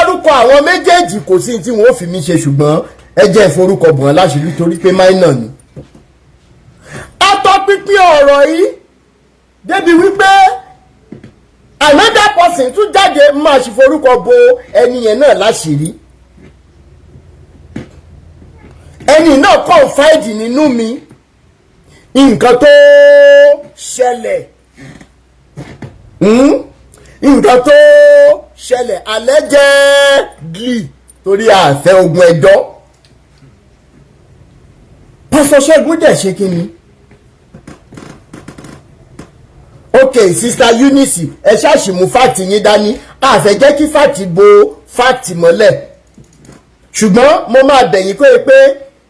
dárúkọ àwọn méjèèjì, kò sí tí wọ́n fi mí ṣe, ṣùgbọ́n ẹ jẹ́ ìforúkọ bọ̀n láṣìírí torí pé minor ni. Atọ́pinpin ọ̀rọ̀ yìí débi wípé another person tún jáde, máa ṣe forúkọ bo ẹni yẹn náà láṣìírí. Ẹni náà confide nínú mi nǹkan tó ṣẹlẹ̀, nǹkan tó ṣẹlẹ̀ allegedly, torí àfẹ́ ogun ẹjọ́. Pásítọ̀ Ṣẹ́gun dẹ̀ ṣe kí ni? Ok, Sister Eunice, ẹ ṣáàṣì mú fact yín dání. Àfẹ́ jẹ́ kí fact bo fact mọ́lẹ̀, ṣùgbọ́n mo máa bẹ̀ yín pé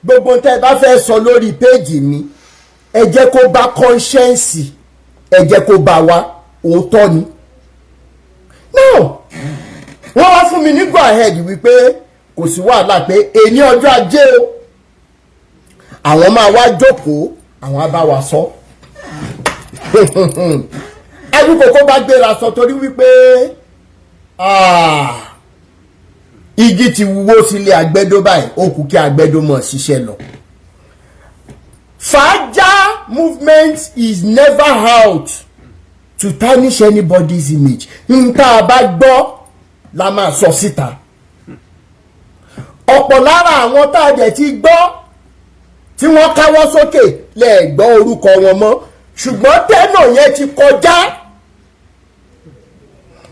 gbogbo tẹ́ ẹ bá fẹ́ sọ lórí péèjì mi, ẹ jẹ́ kó bá conscience, ẹ jẹ́ kó bá wa òótọ́ ni. Now, wọ́n wá fún mi ní go ahead wípé kò sí wàhálà, pé èní ọjọ́ Ajé o, àwọn máa wá jókòó, àwọn á bá wa sọ. Awíkòkò bá gbéra sọ torí wípé igi ti wúwo sílé agbẹ́dó báyìí, ó kù kí agbẹ́dó mọ̀ ṣiṣẹ́ lọ. Fàájà movement is never out to tarnish anybody's image. N tá a bá gbọ́ la máa sọ síta. Ọ̀pọ̀ lára àwọn tá a dẹ̀ ti gbọ́ tí wọ́n káwọ́ sókè lẹ̀ gbọ́ orúkọ wọn mọ́, ṣùgbọ́n tẹ́nà yẹn ti kọjá.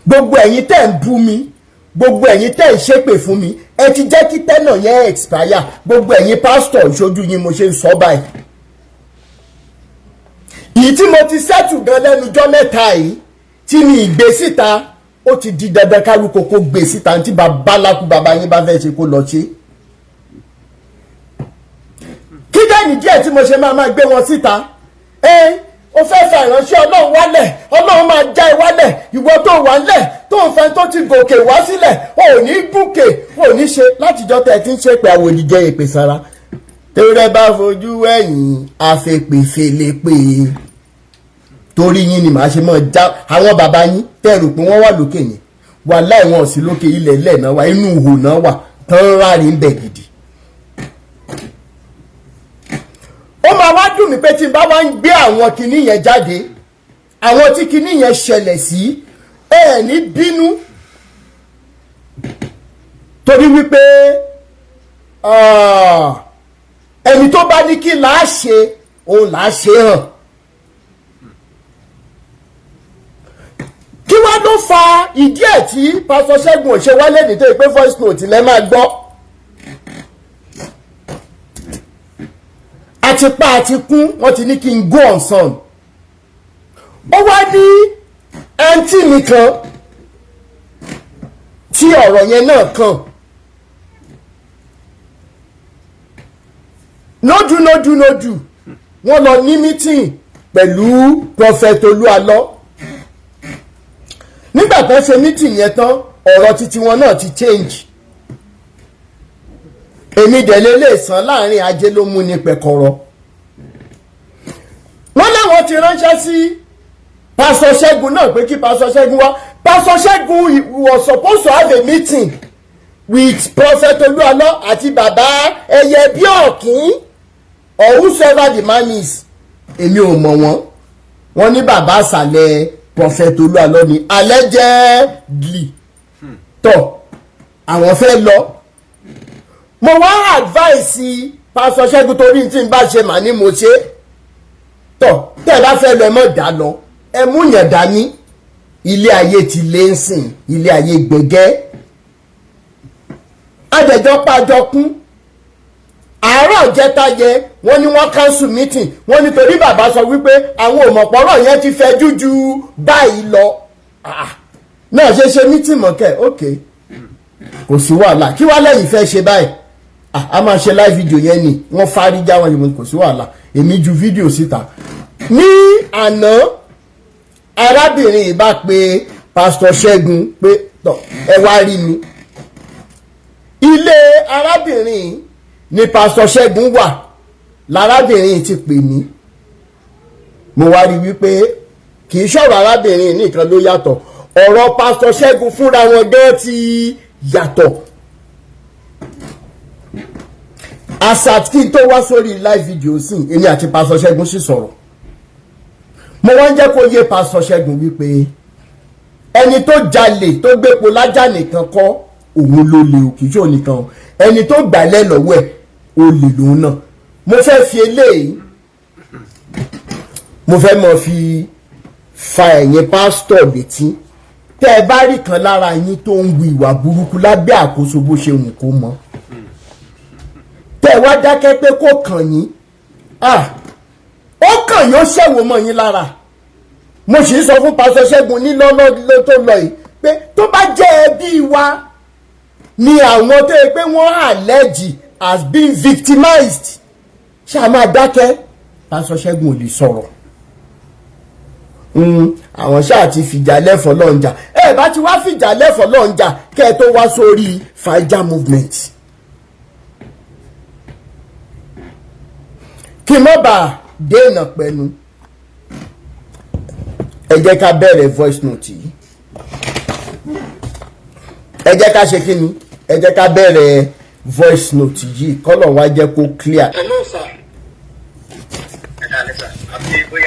Gbogbo ẹ̀yin tẹ́ ń bú mi, gbogbo ẹ̀yin tẹ́ ń ṣépè fún mi, ẹ ti jẹ́ kí tẹ́nà yẹn expire. Gbogbo ẹ̀yin pásítọ̀, ìṣojú yín mo ṣe ń sọ báyìí. Ìyí tí mo ti settle gan lẹ́nujọ́ mẹ́ta yìí tí mi ìgbé síta, ó ti di dandan kálukú kó gbé síta. Tí bàbá lákú bàbá yín bá fẹ́ ṣe, kó lọ ṣe. Kí dẹ́ni díẹ̀ tí mo ṣe máa máa gbé wọn síta? Ẹ o fẹ́ fa ìránṣẹ́ Ọlọ́run wálẹ̀, Ọlọ́run máa já ẹ wálẹ̀. Ìwọ tó wà ńlẹ̀ tó ń fẹ́ tó ti gòkè wá sílẹ̀, ò ní gòkè, ò ní ṣe. Látijọ́ tẹ́ ẹ ti ń ṣe pé àwọn òdìjẹ́ èpè sára tẹ́rẹ́ bá fojú ẹ̀yìn àfẹ́pèfèlépè, torí yín ni màá ṣe mọ́ já àwọn bàbá yín tẹ́ rò pé wọ́n wà lókè yẹn. Wàláhì, wọn ò sí lókè, ilẹ̀ ilẹ̀ náà wà, inú ihò náà wà tán rárín bẹ̀ gidi. Ó máa wá dùn mí pé tí n bá wá ń gbé àwọn kinní yẹn jáde, àwọn tí kinní yẹn ṣẹlẹ̀ sí, ẹ ní bínú, torí wípé ẹni tó bá ní kí là á ṣe, òun là á ṣe hàn. Kí wá ló fa ìdí ẹ̀ tí Pásítọ̀ Ṣẹ́gun ò ṣe wálé nítorí pé voice note lẹ́ máa gbọ́? Àti pa àti kún, wọ́n ti ní kí n go on sun. Ó wá ní àǹtí mi kan tí ọ̀rọ̀ yẹn náà kàn. Nódù nódù nódù, wọ́n lọ ní meeting pẹ̀lú Prophet Olúalọ́. Nígbà tó ṣe meeting yẹn tán, ọ̀rọ̀ títí wọn náà ti change. Èmi dẹ̀ lè lè sàn láàrin ajé ló mú ní pẹ̀kọ̀rọ̀. Wọ́n láwọn ti ránṣẹ́ sí Pásítọ̀ Ṣẹ́gun náà pé kí Pásítọ̀ Ṣẹ́gun wá. Pásítọ̀ Ṣẹ́gun was supposed to have a meeting with Prophet Olúalọ́ àti bàbá ẹyẹ bí ọ̀kín or whosoever the man is. Èmi ò mọ̀ wọ́n. Wọ́n ní bàbá àṣàlẹ̀ Prophet Olúalọ́ ni allegedly tọ̀ àwọn fẹ́ lọ. Mo wá advice Pásítọ̀ Ṣẹ́gun, torí tí n bá ṣe màá ní mo ṣe tọ̀. Tẹ́ ẹ bá fẹ́ lọ, ẹ mọ̀ dá lọ, ẹ mú yàn dání. Ilé ayé ti lé ń sìn, ilé ayé gbẹgẹ́. Adẹ̀jọ́ pàjọ kún àárọ̀ jẹta yẹ, wọ́n ní wọ́n cancel meeting. Wọ́n nítorí bàbá sọ wípé àwọn òmọ̀pọ̀rọ̀ yẹn ti fẹ́ jújú báyìí lọ náà ṣe ṣe meeting mọ̀kẹ́. Ok, kò sí wàhálà. Kí wàá lẹ́yìn fẹ́ ṣe báyìí? A máa ṣe live video yẹn ni. Wọ́n fárígá wọn yìí, kò sí wàhálà, èmi ju fídíò síta. Ní àná, arábìnrin yìí bá pe Pásítọ̀ Ṣẹ́gun pé tọ̀, ẹ wá rí mi. Ilé arábìnrin ni Pásítọ̀ Ṣẹ́gun wà lárábìnrin yìí ti pè mí. Mo wá rí wípé kì í ṣọ̀rọ̀ arábìnrin nìkan ló yàtọ̀, ọ̀rọ̀ Pásítọ̀ Ṣẹ́gun fúnra wọn gan ti yàtọ̀. Asat kí n tó wá sórí live video sí, èmi àti Pásọ Ṣẹ́gun sì sọ̀rọ̀. Mo wá ń jẹ́ kó yé Pásọ Ṣẹ́gun wípé ẹni tó jalè tó gbépo lájà nìkan kọ́ òun ló lè, ò kì í ṣe òun nìkan, ẹni tó gbàlẹ̀ lọ́wọ́ ẹ̀, olè lòun náà. Mo fẹ́ fi eléyìí, mo fẹ́ mọ̀ fi fa ẹ̀yin pásítọ̀ létí. Tẹ́ ẹ bá rí kan lára yín tó ń hu ìwà burúkú lábẹ́ àkóso, bó ṣe wù kó mọ́, tẹ́ ẹ wá dákẹ́ pé kó kàn yín, ó kàn yín, ó ṣẹ̀wò mọ́ yín lára. Mo sì ń sọ fún Pásítọ̀ Ṣẹ́gun ní lọ́lọ́ tó lọ yìí pé tó bá jẹ́ ẹbí wa ni àwọn tó yẹ pé wọ́n allege as being victimized, ṣáà máa dákẹ́? Pásítọ̀ Ṣẹ́gun ò lè sọ̀rọ̀. Àwọn ṣáà ti fìjà lẹ́fọ̀ọ́ lọ́njà. Ẹ bá ti wá fìjà lẹ́fọ̀ọ́ lọ́njà kẹ́ ẹ tó wá sórí Faija movement. Kí n má bàa dènà pẹ̀lú, ẹ jẹ́ ká bẹ̀rẹ̀ voice note yìí. Ẹ jẹ́ ká ṣe kí ni? Ẹ jẹ́ ká bẹ̀rẹ̀ voice note yìí, kọ́lọ̀ wá jẹ́ kó clear. Hello, sir.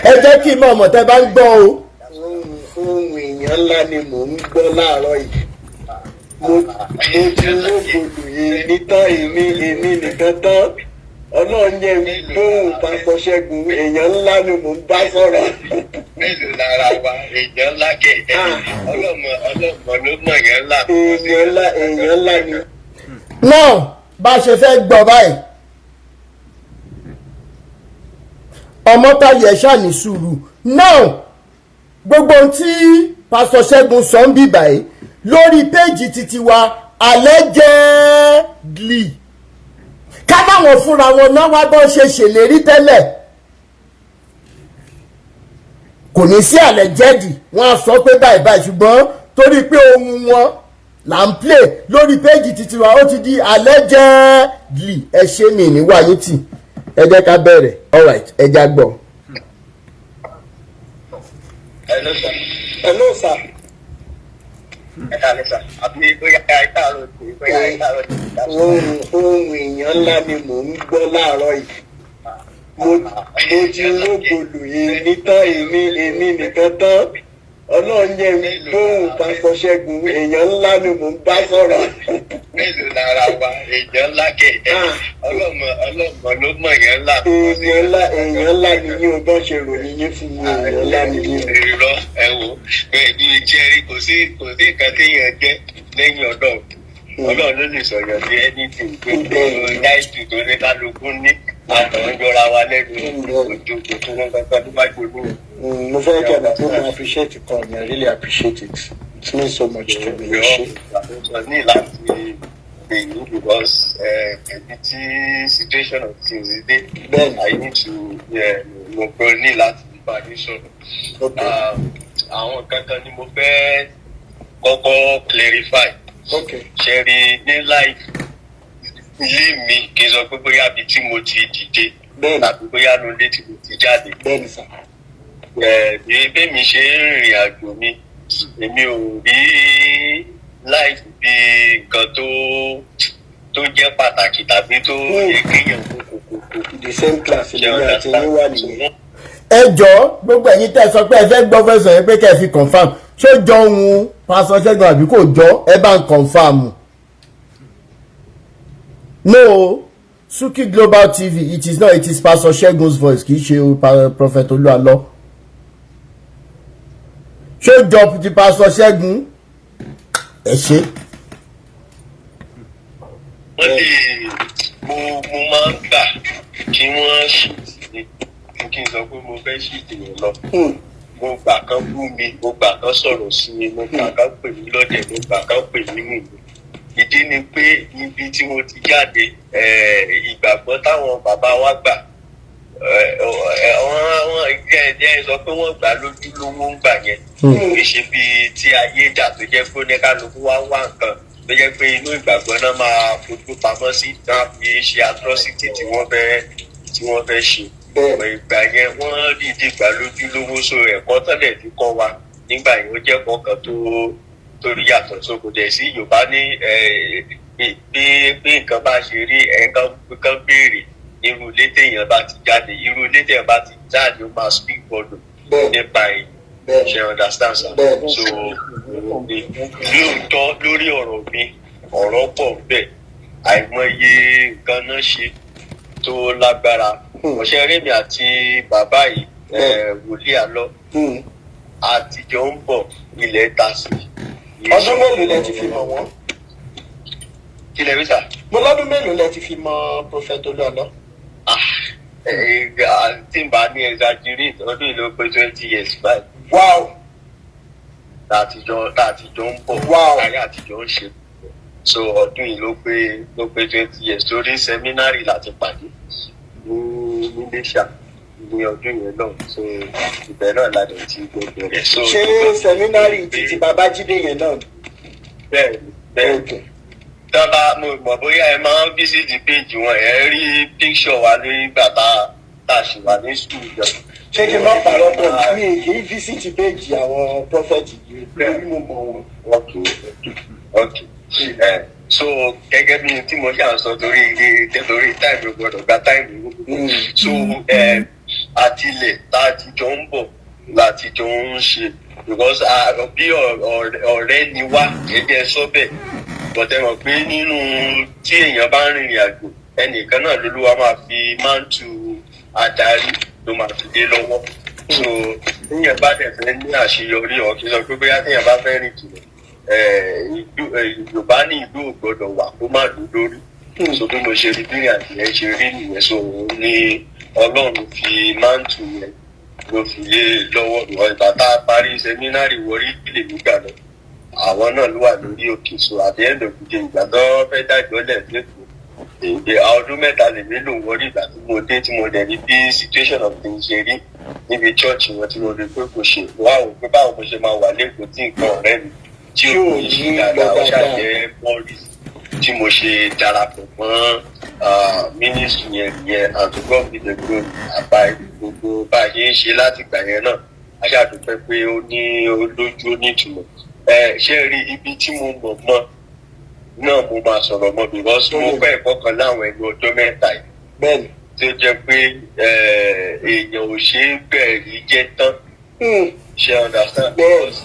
Ẹ jẹ́ kí n mọ̀ ọmọ tẹ́ bá ń gbọ́ o. Ohun èèyàn ńlá ni mò ń gbọ́ láàárọ̀ yìí. Mo ti rógbòdò èmi tán, èmi nìkan tán. Ọlọ́run yẹn gbóhùn Pásítọ̀ Ṣẹ́gun, èèyàn ńlá ni mò ń bá sọ̀rọ̀. Mélòó lára wa? Èèyàn ńlá kẹ, ọlọ́mọ ọlọ́mọ ló mọ̀ èèyàn ńlá. Èèyàn ńlá, èèyàn ńlá ni. Náà bá a ṣe fẹ́ gbọ́ báyìí, Ọmọ́táyọ̀, ẹ ṣáà ní sùúrù. Now, gbogbo ohun tí Pásítọ̀ Ṣẹ́gun sọ ń bì báyìí lórí péèjì títí wa, allegedly, ká láwọn fúnra wọn náà wá bọ́ ṣe ṣèlérí tẹ́lẹ̀, kò ní sí allegedly, wọ́n á sọ pé báyìí báyìí. Ṣùgbọ́n torí pé ohun wọn là ń play lórí péèjì títí wa, ó ti di allegedly. Ẹ ṣe mí ní wáyé tì. Ẹ jẹ́ ká bẹ̀rẹ̀. Alright, ẹ já gbọ́. Hello, sir. Hello, sir. Ẹ káalẹ́ sir, àbí bóyá ẹ káàárọ̀ sí, bóyá ẹ káàárọ̀ sí. Ohun èèyàn ńlá ni mò ń gbọ́ láàárọ̀ yìí. Mo ti rógbòdò èmi tán, èmi nìkan tán. Ọlọ́run yẹn gbóhùn Pásítọ̀ Ṣẹ́gun, èèyàn ńlá ni mò ń bá sọ̀rọ̀. Mélòó lára wa? Èèyàn ńlá kẹ, ọlọ́mọ ọlọ́mọ ló mọ̀ èèyàn ńlá. Èèyàn ńlá, èèyàn ńlá ni yín o. Bọ́n ṣe ròyìn yín fún mi, èèyàn ńlá ni yín o. Irọ́, ẹ wò pẹ̀lú jẹ́rí, kò sí nǹkan téèyàn jẹ́ lẹ́yìn ọ̀dọ́ Ọlọ́run ló lè sọ̀yàn sí anything. Pé láìsí tó ní kálukú ní àtọ̀njọra wa lẹ́nu ojú kò tó wọn kankan tó bá gbóló. Mo fẹ́ kẹ́ ẹ̀ pé mo appreciate call me. I really appreciate it. It means so much to me. Ẹ ṣé. Ní láti pè yín because ẹbí tí situation of things dé, I need to, mo gbọ́ ní láti bá yín sọ̀rọ̀. Àwọn kankan ni mo fẹ́ kọ́kọ́ clarify. Ṣe rí ní life ilé mi, kì í sọ pé bóyá ibi tí mo ti dìde tàbí bóyá lóde tí mo ti jáde. Bẹ́ẹ̀ni sir. Bí bẹ́mi ṣe ń rìnrìn àjò mi, èmi ò rí life bí nǹkan tó jẹ́ pàtàkì tàbí tó yẹ kéèyàn kó kókó. The same class lèmi àti yín wà nìyẹn. Ẹ jọ̀ọ́, gbogbo ẹ̀yin tẹ́ ẹ sọ pé ẹ fẹ́ gbọ́ fẹsọ̀ yẹn pé kẹ́ ẹ fi confirm, ṣó jọ ohun Pásítọ̀ Ṣẹ́gun àbí kò jọ? Ẹ bá ń confirm. No, Suki Global TV, it is not, it is Pastor Ṣẹ́gun's voice, kì í ṣe Prophet Olúalọ. Ṣó jọ ti Pastor Ṣẹ́gun? Ẹ ṣe. Wọ́n lè mo máa ń gbà kí wọ́n ṣì ní kí n sọ pé mo fẹ́ ṣì tèèyàn lọ. Mo gbà kán bú mi, mo gbà kán sọ̀rọ̀ sí mi, mo gbà kán pè mí lọ́dẹ̀, mo gbà kán pè mí nù mí. Ìdí ni pé ibi tí mo ti jáde, ìgbàgbọ́ táwọn bàbá wa gbà, wọ́n jẹ́ sọ pé wọ́n gbà lójúlówó ń gbà yẹn. Kì í ṣe bíi tí ayé dà tó jẹ́ pé oníkálukú wá wá nǹkan tó jẹ́ pé inú ìgbàgbọ́ náà máa fojú pamọ́ sí náà fi ṣe atrocity tí wọ́n fẹ́ ṣe. Ìgbà yẹn, wọ́n dìde gbà lójúlówó, so ẹ̀kọ́ tọ́lẹ̀ fi kọ́ wa nígbà yẹn, ó jẹ́ ẹ̀kọ́ kan tó Tó yàtọ̀. So kò dẹ̀ sí Yorùbá ní bí bí nǹkan bá ṣe rí, ẹ̀ẹ̀kan kan béèrè irú ilé téèyàn bá ti jáde, irú ilé téèyàn bá ti jáde, ó máa speak volume nípa èyí. Ṣe understand, sir? So lóòótọ́, lórí ọ̀rọ̀ mi, ọ̀rọ̀ pọ̀ bẹ́ẹ̀, àìmọye nǹkan náà ṣe tó lágbára. Ọ̀sẹ̀ rémi àti bàbá yìí, wòlíì àlọ́ àtijọ́ ń bọ̀, ilẹ̀ ta sí. Ọdún mélòó lẹ ti fi mọ̀ wọ́n? Kí lẹ rí, sir? Mo lọ́dún mélòó lẹ ti fi mọ̀ Prophet Olú Àlọ́? Tí n bá ní exaggerate, ọdún yìí ló pé 20 years báyìí. Tàtijọ́ ń bọ̀. Ayé àtijọ́ ń ṣe. So ọdún yìí ló pé 20 years, torí seminary láti pàdé ní Iléṣà ní ọdún yẹn náà. So ibẹ̀ náà la dẹ̀ ti gbọ́ bẹ̀rẹ̀. So Ṣé seminary títí Babájídé yẹn náà ni? Bẹ́ẹ̀ bẹ́ẹ̀. Dábàá, mo mọ̀ bóyá ẹ máa ń visit page wọn, ẹ rí picture wa lórí ìgbà tá a ṣì wà ní school gan. Ṣé kí n má parọ́ pọ̀, mi kì í visit page àwọn prophet yìí lórí, mo mọ̀ wọn. Ok, so gẹ́gẹ́ bí tí mo ṣe à ń sọ, torí time, gbọ́dọ̀ gba time. So àtilẹ̀ tá a ti jọ ń bọ̀ láti jọ ń ṣe, because bí ọ̀rẹ́ ni wá gẹ́gẹ́ sọ bẹ́ẹ̀, but ẹ mọ̀ pé nínú tí èèyàn bá ń rìnrìn àjò, ẹnìkan náà lÓlúwa máa fi mantle adarí ló máa fi dé lọ́wọ́. So téèyàn bá dẹ̀ fẹ́ ní àṣeyọrí, ọ̀ kí n sọ pé bóyá téèyàn bá fẹ́ rìn jìnnà, Yorùbá ní ìlú ò gbọdọ̀ wà kó má dùn lórí. So bí mo ṣe rí bí ìrìn àjò yẹn ṣe rí nìyẹn. So òun ni Ọlọ́run fi mantle yẹn ló fi lé lọ́wọ́. Ìwọ ìgbà tá a parí seminary wọrí lèmi gbà lọ, àwọn náà ló wà lórí òkè. So at the end of the day, ìgbà tó fẹ́ dájọ́ lẹ̀ lẹ́kọ̀ọ́, èdè ọdún 3 lèmi lò wọrí. Ìgbà tí mo dé, tí mo dẹ̀ rí bí situation of things ṣe rí níbi church wọn, tí mo rí pé kò ṣe wá ò pé báwo mo ṣe máa wà lẹ́kọ̀ọ́ tí nǹkan ọ̀rẹ́ mi tí ò ní ṣe dáadáa, ó ṣàjẹ́ bọ́ọ̀lì tí mo ṣe darapọ̀ mọ́ ministry yẹn nìyẹn. And to God be the glory, àbá gbogbo bá a ṣe ń ṣe láti ìgbà yẹn náà, a ṣàdúpẹ́ pé ó ní ó lójú, ó ní ìtumọ̀. Ẹ ṣé rí ibi tí mo mọ̀ mọ́ náà, mo máa sọ̀rọ̀ mọ́, because mo kọ́ ẹ̀kọ́ kan láwọn ẹni ọjọ́ 3 yìí tí ó jẹ́ pé èèyàn ò ṣe é bẹ̀rẹ̀ jẹ́ tán. Ṣe understand? Because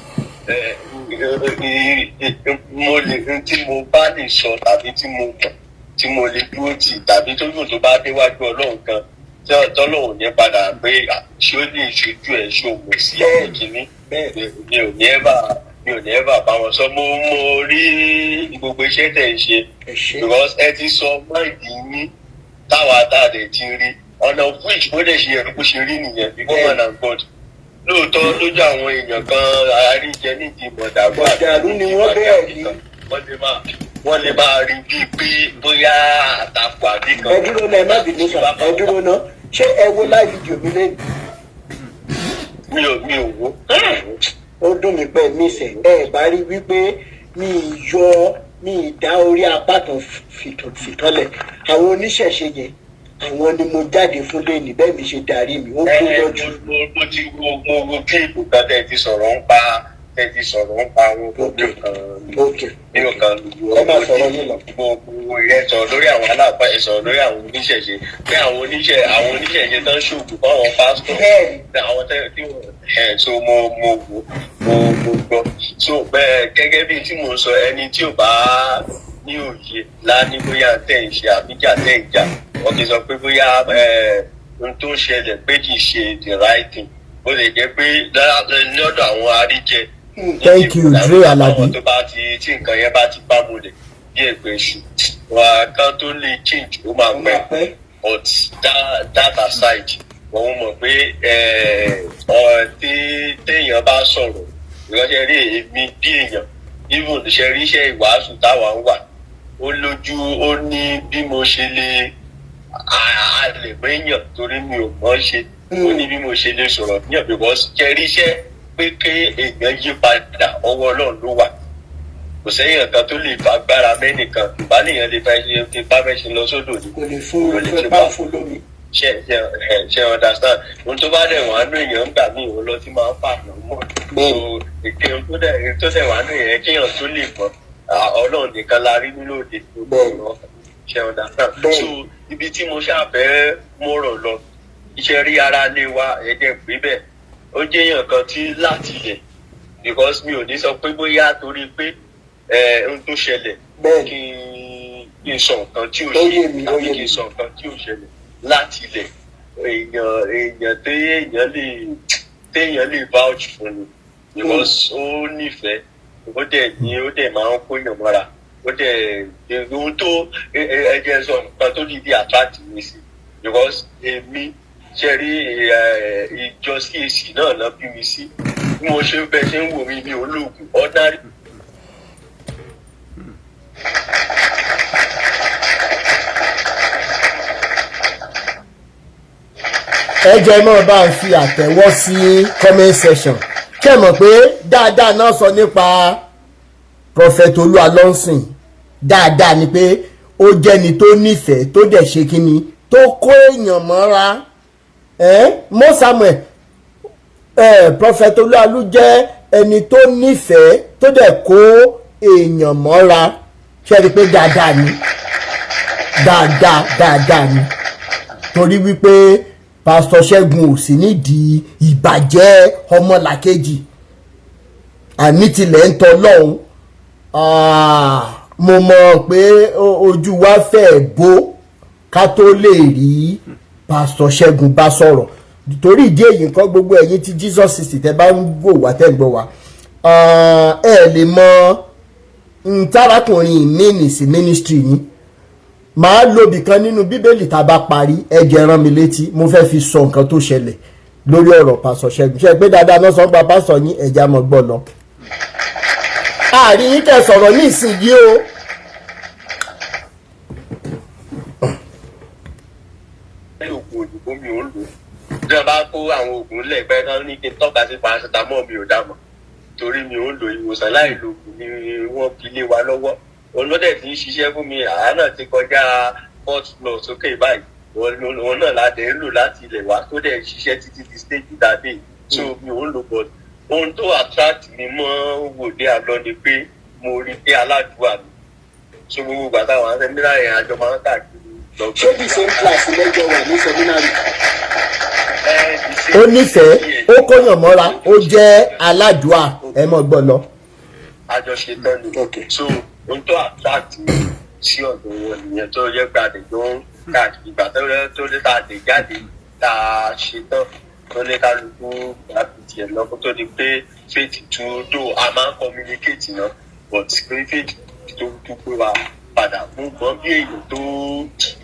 mo lè tí mo bá lè sọ tàbí tí mo mọ̀ tí mo lè dúró tì tàbí tó yóò tó bá déwájú Ọlọ́run kan tí Ọlọ́run ní padà pé ṣé ó lè ṣojú ẹ̀ ṣó mọ̀ sí ẹ̀ kínní. Mi ò ní ẹ́bà bá wọn sọ. Mo rí gbogbo iṣẹ́ tẹ̀ ń ṣe, because ẹ ti sọ mind yín táwa tá a dẹ̀ ti rí ọ̀nà which bó dẹ̀ ṣe yẹ kó ṣe rí nìyẹn, before man and God. Lóòótọ́, lójú àwọn èèyàn kan, àríjẹ nídìí mọ̀dàrú. Mọ̀dàrú ni wọ́n bẹ́ẹ̀ ni. Wọ́n lè máa rí bíi pé bóyá àtakò àbí kan. Ẹ dúró náà, ẹ má bínú sà, ẹ dúró náà. Ṣé ẹ wo live video mi lẹ́nu? Mi ò wo. Ó dùn mí pé mi sẹ̀ ẹ bá rí wípé mi ì yọ, mi ì dá orí apá kan fìtọ́lẹ̀. Àwọn oníṣẹ̀ṣe yẹn, àwọn ni mo jáde fún lẹ́nìí. Bẹ́ẹ̀ mi ṣe darí mi, ó gbóná jù. Mo ti wo, mo wo clip kan tẹ̀ ti sọ̀rọ̀ ń pa àwọn mi ò kàn mi ò kàn. Ẹ máa sọ̀rọ̀ yín lọ. Mo ẹ sọ̀rọ̀ lórí àwọn aláàbá, ẹ sọ̀rọ̀ lórí àwọn oníṣẹ̀ṣe, pé àwọn oníṣẹ̀ṣe tó ń ṣoògùn fáwọn pásítọ̀, àwọn tẹ́ tí wọ́n ẹ̀. So mo wò, mo gbọ́. So bẹ́ẹ̀, gẹ́gẹ́ bí tí mo ń sọ, ẹni tí ò bá ní òye lá ní bóyá tẹ̀ ń ṣe àbíjà tẹ̀ ń jà, wọ́n ti sọ pé bóyá ohun tó ń ṣẹlẹ̀ pé kì í ṣe the right thing, ó lè jẹ́ pé lọ́dọ̀ àwọn àríjẹ. Thank you, Dre Alabi. Àwọn tó bá ti tí nǹkan yẹn bá ti bá mulẹ̀ bí ẹ̀gbẹ́ iṣu wà kán tó lè change, ó máa pẹ́. But that aside, wọ́n mọ̀ pé tí téèyàn bá sọ̀rọ̀ ìránṣẹ́ rí èmi bí èèyàn, even ṣe rí iṣẹ́ ìwàásù táwa ń wà, ó lójú, ó ní bí mo ṣe lè a lè méyàn torí mi ò mọ̀ ṣe, ó ní bí mo ṣe lè sọ̀rọ̀ níyàn, because ṣe rí iṣẹ́ pé kí èèyàn yí padà, ọwọ́ Ọlọ́run ló wà. Kò sẹ́yìn kan tó lè fa agbára mẹ́nìkan. Ìbánìyàn lè fa bá mẹ́ṣin lọ sódò ni. Kò lè fún fẹ́ bá fún lómi. Ṣe ṣe ṣe understand? Ohun tó bá dẹ̀ wá nù èèyàn ń gbà mí, òun lọ sí máa ń pààyàn mọ́. So èké ohun tó dẹ̀ wá nù èèyàn kéèyàn tó lè mọ̀, Ọlọ́run nìkan la rí nínú òde tó lọ. Ṣe understand? So ibi tí mo ṣàfẹ́ mọ̀rọ̀ lọ, iṣẹ́ rí ara lé wa, ẹ̀jẹ̀ pé bẹ́ẹ̀, ó jẹ́ èèyàn kan tí láti ilẹ̀, because mi ò ní sọ pé bóyá torí pé ohun tó ṣẹlẹ̀ kí n sọ nǹkan tí ò Ó yé ṣe mi, ó tàbí yé kí mi. n sọ nǹkan tí ò ṣẹlẹ̀. Láti ilẹ̀, èèyàn téèyàn lè vouch fún ni, because ó nífẹ̀ẹ́, ó dẹ̀ ní, ó dẹ̀ máa ń kóyàn mọ́ra, ó dẹ̀ ohun tó ẹ jẹ́ sọ nǹkan tó dìde attract mi sí, because èmi ṣe rí ìjọ CAC náà lọ bí mi sí. Bí mo ṣe bẹ ṣe ń wò mí, mi ò lóògùn ordinary. Ẹ jẹ́ mọ́ bá ń fi àtẹ̀wọ́ sí comment section. Kẹ́ ẹ mọ̀ pé dáadáa náà sọ nípa Prophet Olú Alonson. Dáadáa ni pé ó jẹ́ni tó nífẹ̀ẹ́, tó dẹ̀ ṣe kínni, tó kó èèyàn mọ́ra. Ẹ́ mo Samuel, Prophet Olú Alú jẹ́ ẹni tó nífẹ̀ẹ́, tó dẹ̀ kó èèyàn mọ́ra. Ṣe rí i pé dáadáa ni? Dáadáa dáadáa ni, torí wípé Pásítọ̀ Ṣẹ́gun ò sí nídìí ìbàjẹ́ ọmọlàkejì. Àní tilẹ̀ ń tọ́ lọ́hùn. Mo mọ̀ pé ojú wa fẹ́ bó ká tó lè rí Pásítọ̀ Ṣẹ́gun bá sọ̀rọ̀. Torí ìdí èyí, nǹkan gbogbo ẹ̀yin tí Jesus City tẹ́ bá ń wò wá, tẹ́ ń gbọ́ wá, ẹ lè mọ ntarakùnrin mí sí ministry yín. Màá lòbì kan nínú Bíbélì tá a bá parí. Ẹ jẹ́ rán mi létí, mo fẹ́ fi sọ nǹkan tó ṣẹlẹ̀ lórí ọ̀rọ̀ Pásítọ̀ Ṣẹ́gun. Ṣe pé dáadáa náà sọ pa pásítọ̀ yín? Ẹ̀já mọ̀ gbọ́ lọ. Àárín yín kẹ́ sọ̀rọ̀ ní ìsinyìí o. Ní oògùn òyìnbó, mi ò ń lò. Bí wọ́n bá kó àwọn oògùn lẹ́gbẹ́ kan ní kí n tọ́ka sí paracetamol, mi ò dá mọ̀, torí mi ò ń lo ìwòsàn láì lo oògùn ni wọ́n fi lé wa lọ́wọ́. Olódẹ̀ tí ń ṣiṣẹ́ fún mi, àá náà ti kọjá fourth floor sókè báyìí. Òun náà la dẹ̀ ń lò láti ilẹ̀ wá, tó dẹ̀ ń ṣiṣẹ́ títí di stage dàdé. So mi ò ń lò, but ohun tó attract mi mọ́ wòlé àlọ́ ni pé mo rí pé aládùúgbò mi. So gbogbo ìgbà táwọn seminar yẹn, àjọ máa ń káàkiri lọ. Ṣé the same class lẹ́jọ́ wà ní seminary? Ó nífẹ̀ẹ́, ó kóyàn mọ́ra, ó jẹ́ aládùá. Ẹ mọ̀ gbọ́ lọ. Àjọṣe tán ni. So ohun tó attract mi sí ọ̀dọ̀ wọn nìyẹn, tó yẹ pé àdèjọ ń káàkiri. Ìgbà tó lé tá a lè jáde, tá a ṣe tán, tó lé kálukú àti tiẹ̀ lọ, kó tó di pé faith tó dò, a máa ń communicate náà, but pé faith tó dúpẹ́ wa padà mú gbọ́n bí èèyàn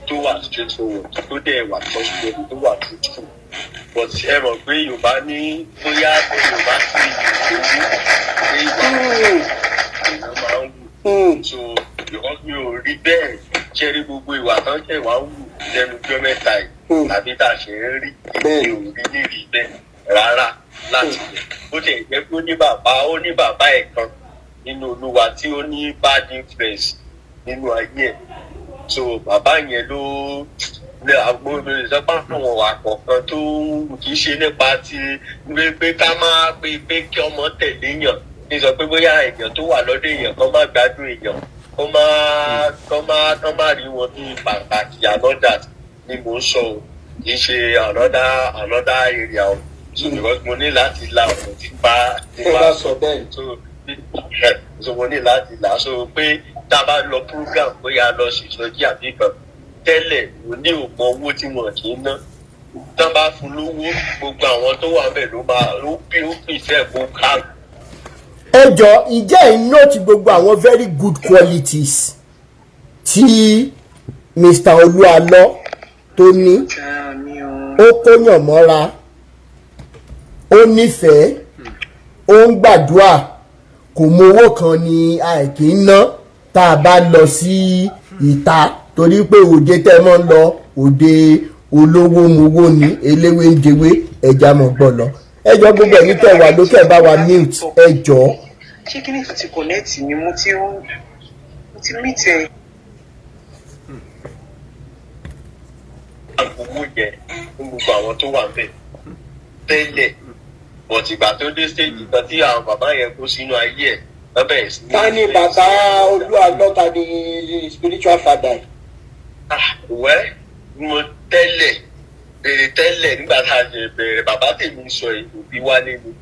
tó wà straight forward, tó dẹ̀ wà trustworthy, tó wà truthful. But ẹ mọ̀ pé Yorùbá ní bóyá Yorùbá sí ìlú pé ìwà èèyàn máa ń wù. So because mi ò rí bẹ́ẹ̀, ṣe rí gbogbo ìwà tán ṣe wá ń wù lẹ́nu ọjọ́ mẹ́ta yìí tàbí tá a ṣe ń rí, èmi ò rí nírìí bẹ́ẹ̀ rárá láti lẹ̀. Ó ti jẹ́ pé ó ní bàbá ẹ̀ kan nínú Olúwa tí ó ní bad influence nínú ayé ẹ̀. So bàbá yẹn ló ní àgbo ìsọpá àwọn wà kọ̀ọ̀kan tó kì í ṣe nípa ti pé ká máa pé kí ọmọ tẹ̀lé yàn, ní sọ pé bóyá èèyàn tó wà lọ́dọ̀ èèyàn kan má gbádùn èèyàn, kó má rí wọn bí pàtàkì. Another ni mò ń sọ o, kì í ṣe another area o. So because mo ní láti la ọ̀nà tí bá tí Ẹ bá sọ bẹ́ẹ̀. So mo ní láti là so pé tá a bá lọ program, bóyá a lọ sí ìsọjí àbí kan tẹ́lẹ̀, mo ní òpó owó tí wọn kì í ná. Tán bá fún lówó, gbogbo àwọn tó wà ńbẹ̀ ló máa ló bí ó pèsè kó ká. Ẹ jọ, ìjẹ́ ẹ̀ note gbogbo àwọn very good qualities tí Mr. Olúalọ tó ní? Ó kóyàn mọ́ra, ó nífẹ̀ẹ́, ó ń gbàdúrà, kò mọ owó kan ni àìkí ń ná tá a bá lọ sí ìta, torí pé òde tẹ́ mọ́ ń lọ, òde olówó mowó ni, eléwé ń jewé. Ẹja mọ̀ gbọ́ lọ. Ẹ jọ, gbogbo ẹ̀yin tẹ́ wà lókè, ẹ bá wa mute, ẹ jọ. Ṣé kí ni tó ti connect ni? Mo ti meet ẹ. owó yẹn fún gbogbo àwọn tó wà bẹ́ẹ̀ tẹ́lẹ̀, but ìgbà tó dé stage kan tí àwọn bàbá yẹn kó sínú ayé ẹ̀, wọ́n bẹ̀rẹ̀ sí ní. Ta ni bàbá Olú Àlọ́? Ta ni spiritual father? Ah, well, mo tẹ́lẹ̀ bèrè tẹ́lẹ̀ nígbà tá a ṣe bẹ̀rẹ̀, bàbá tèmi sọ yìí, òbí wálé ni,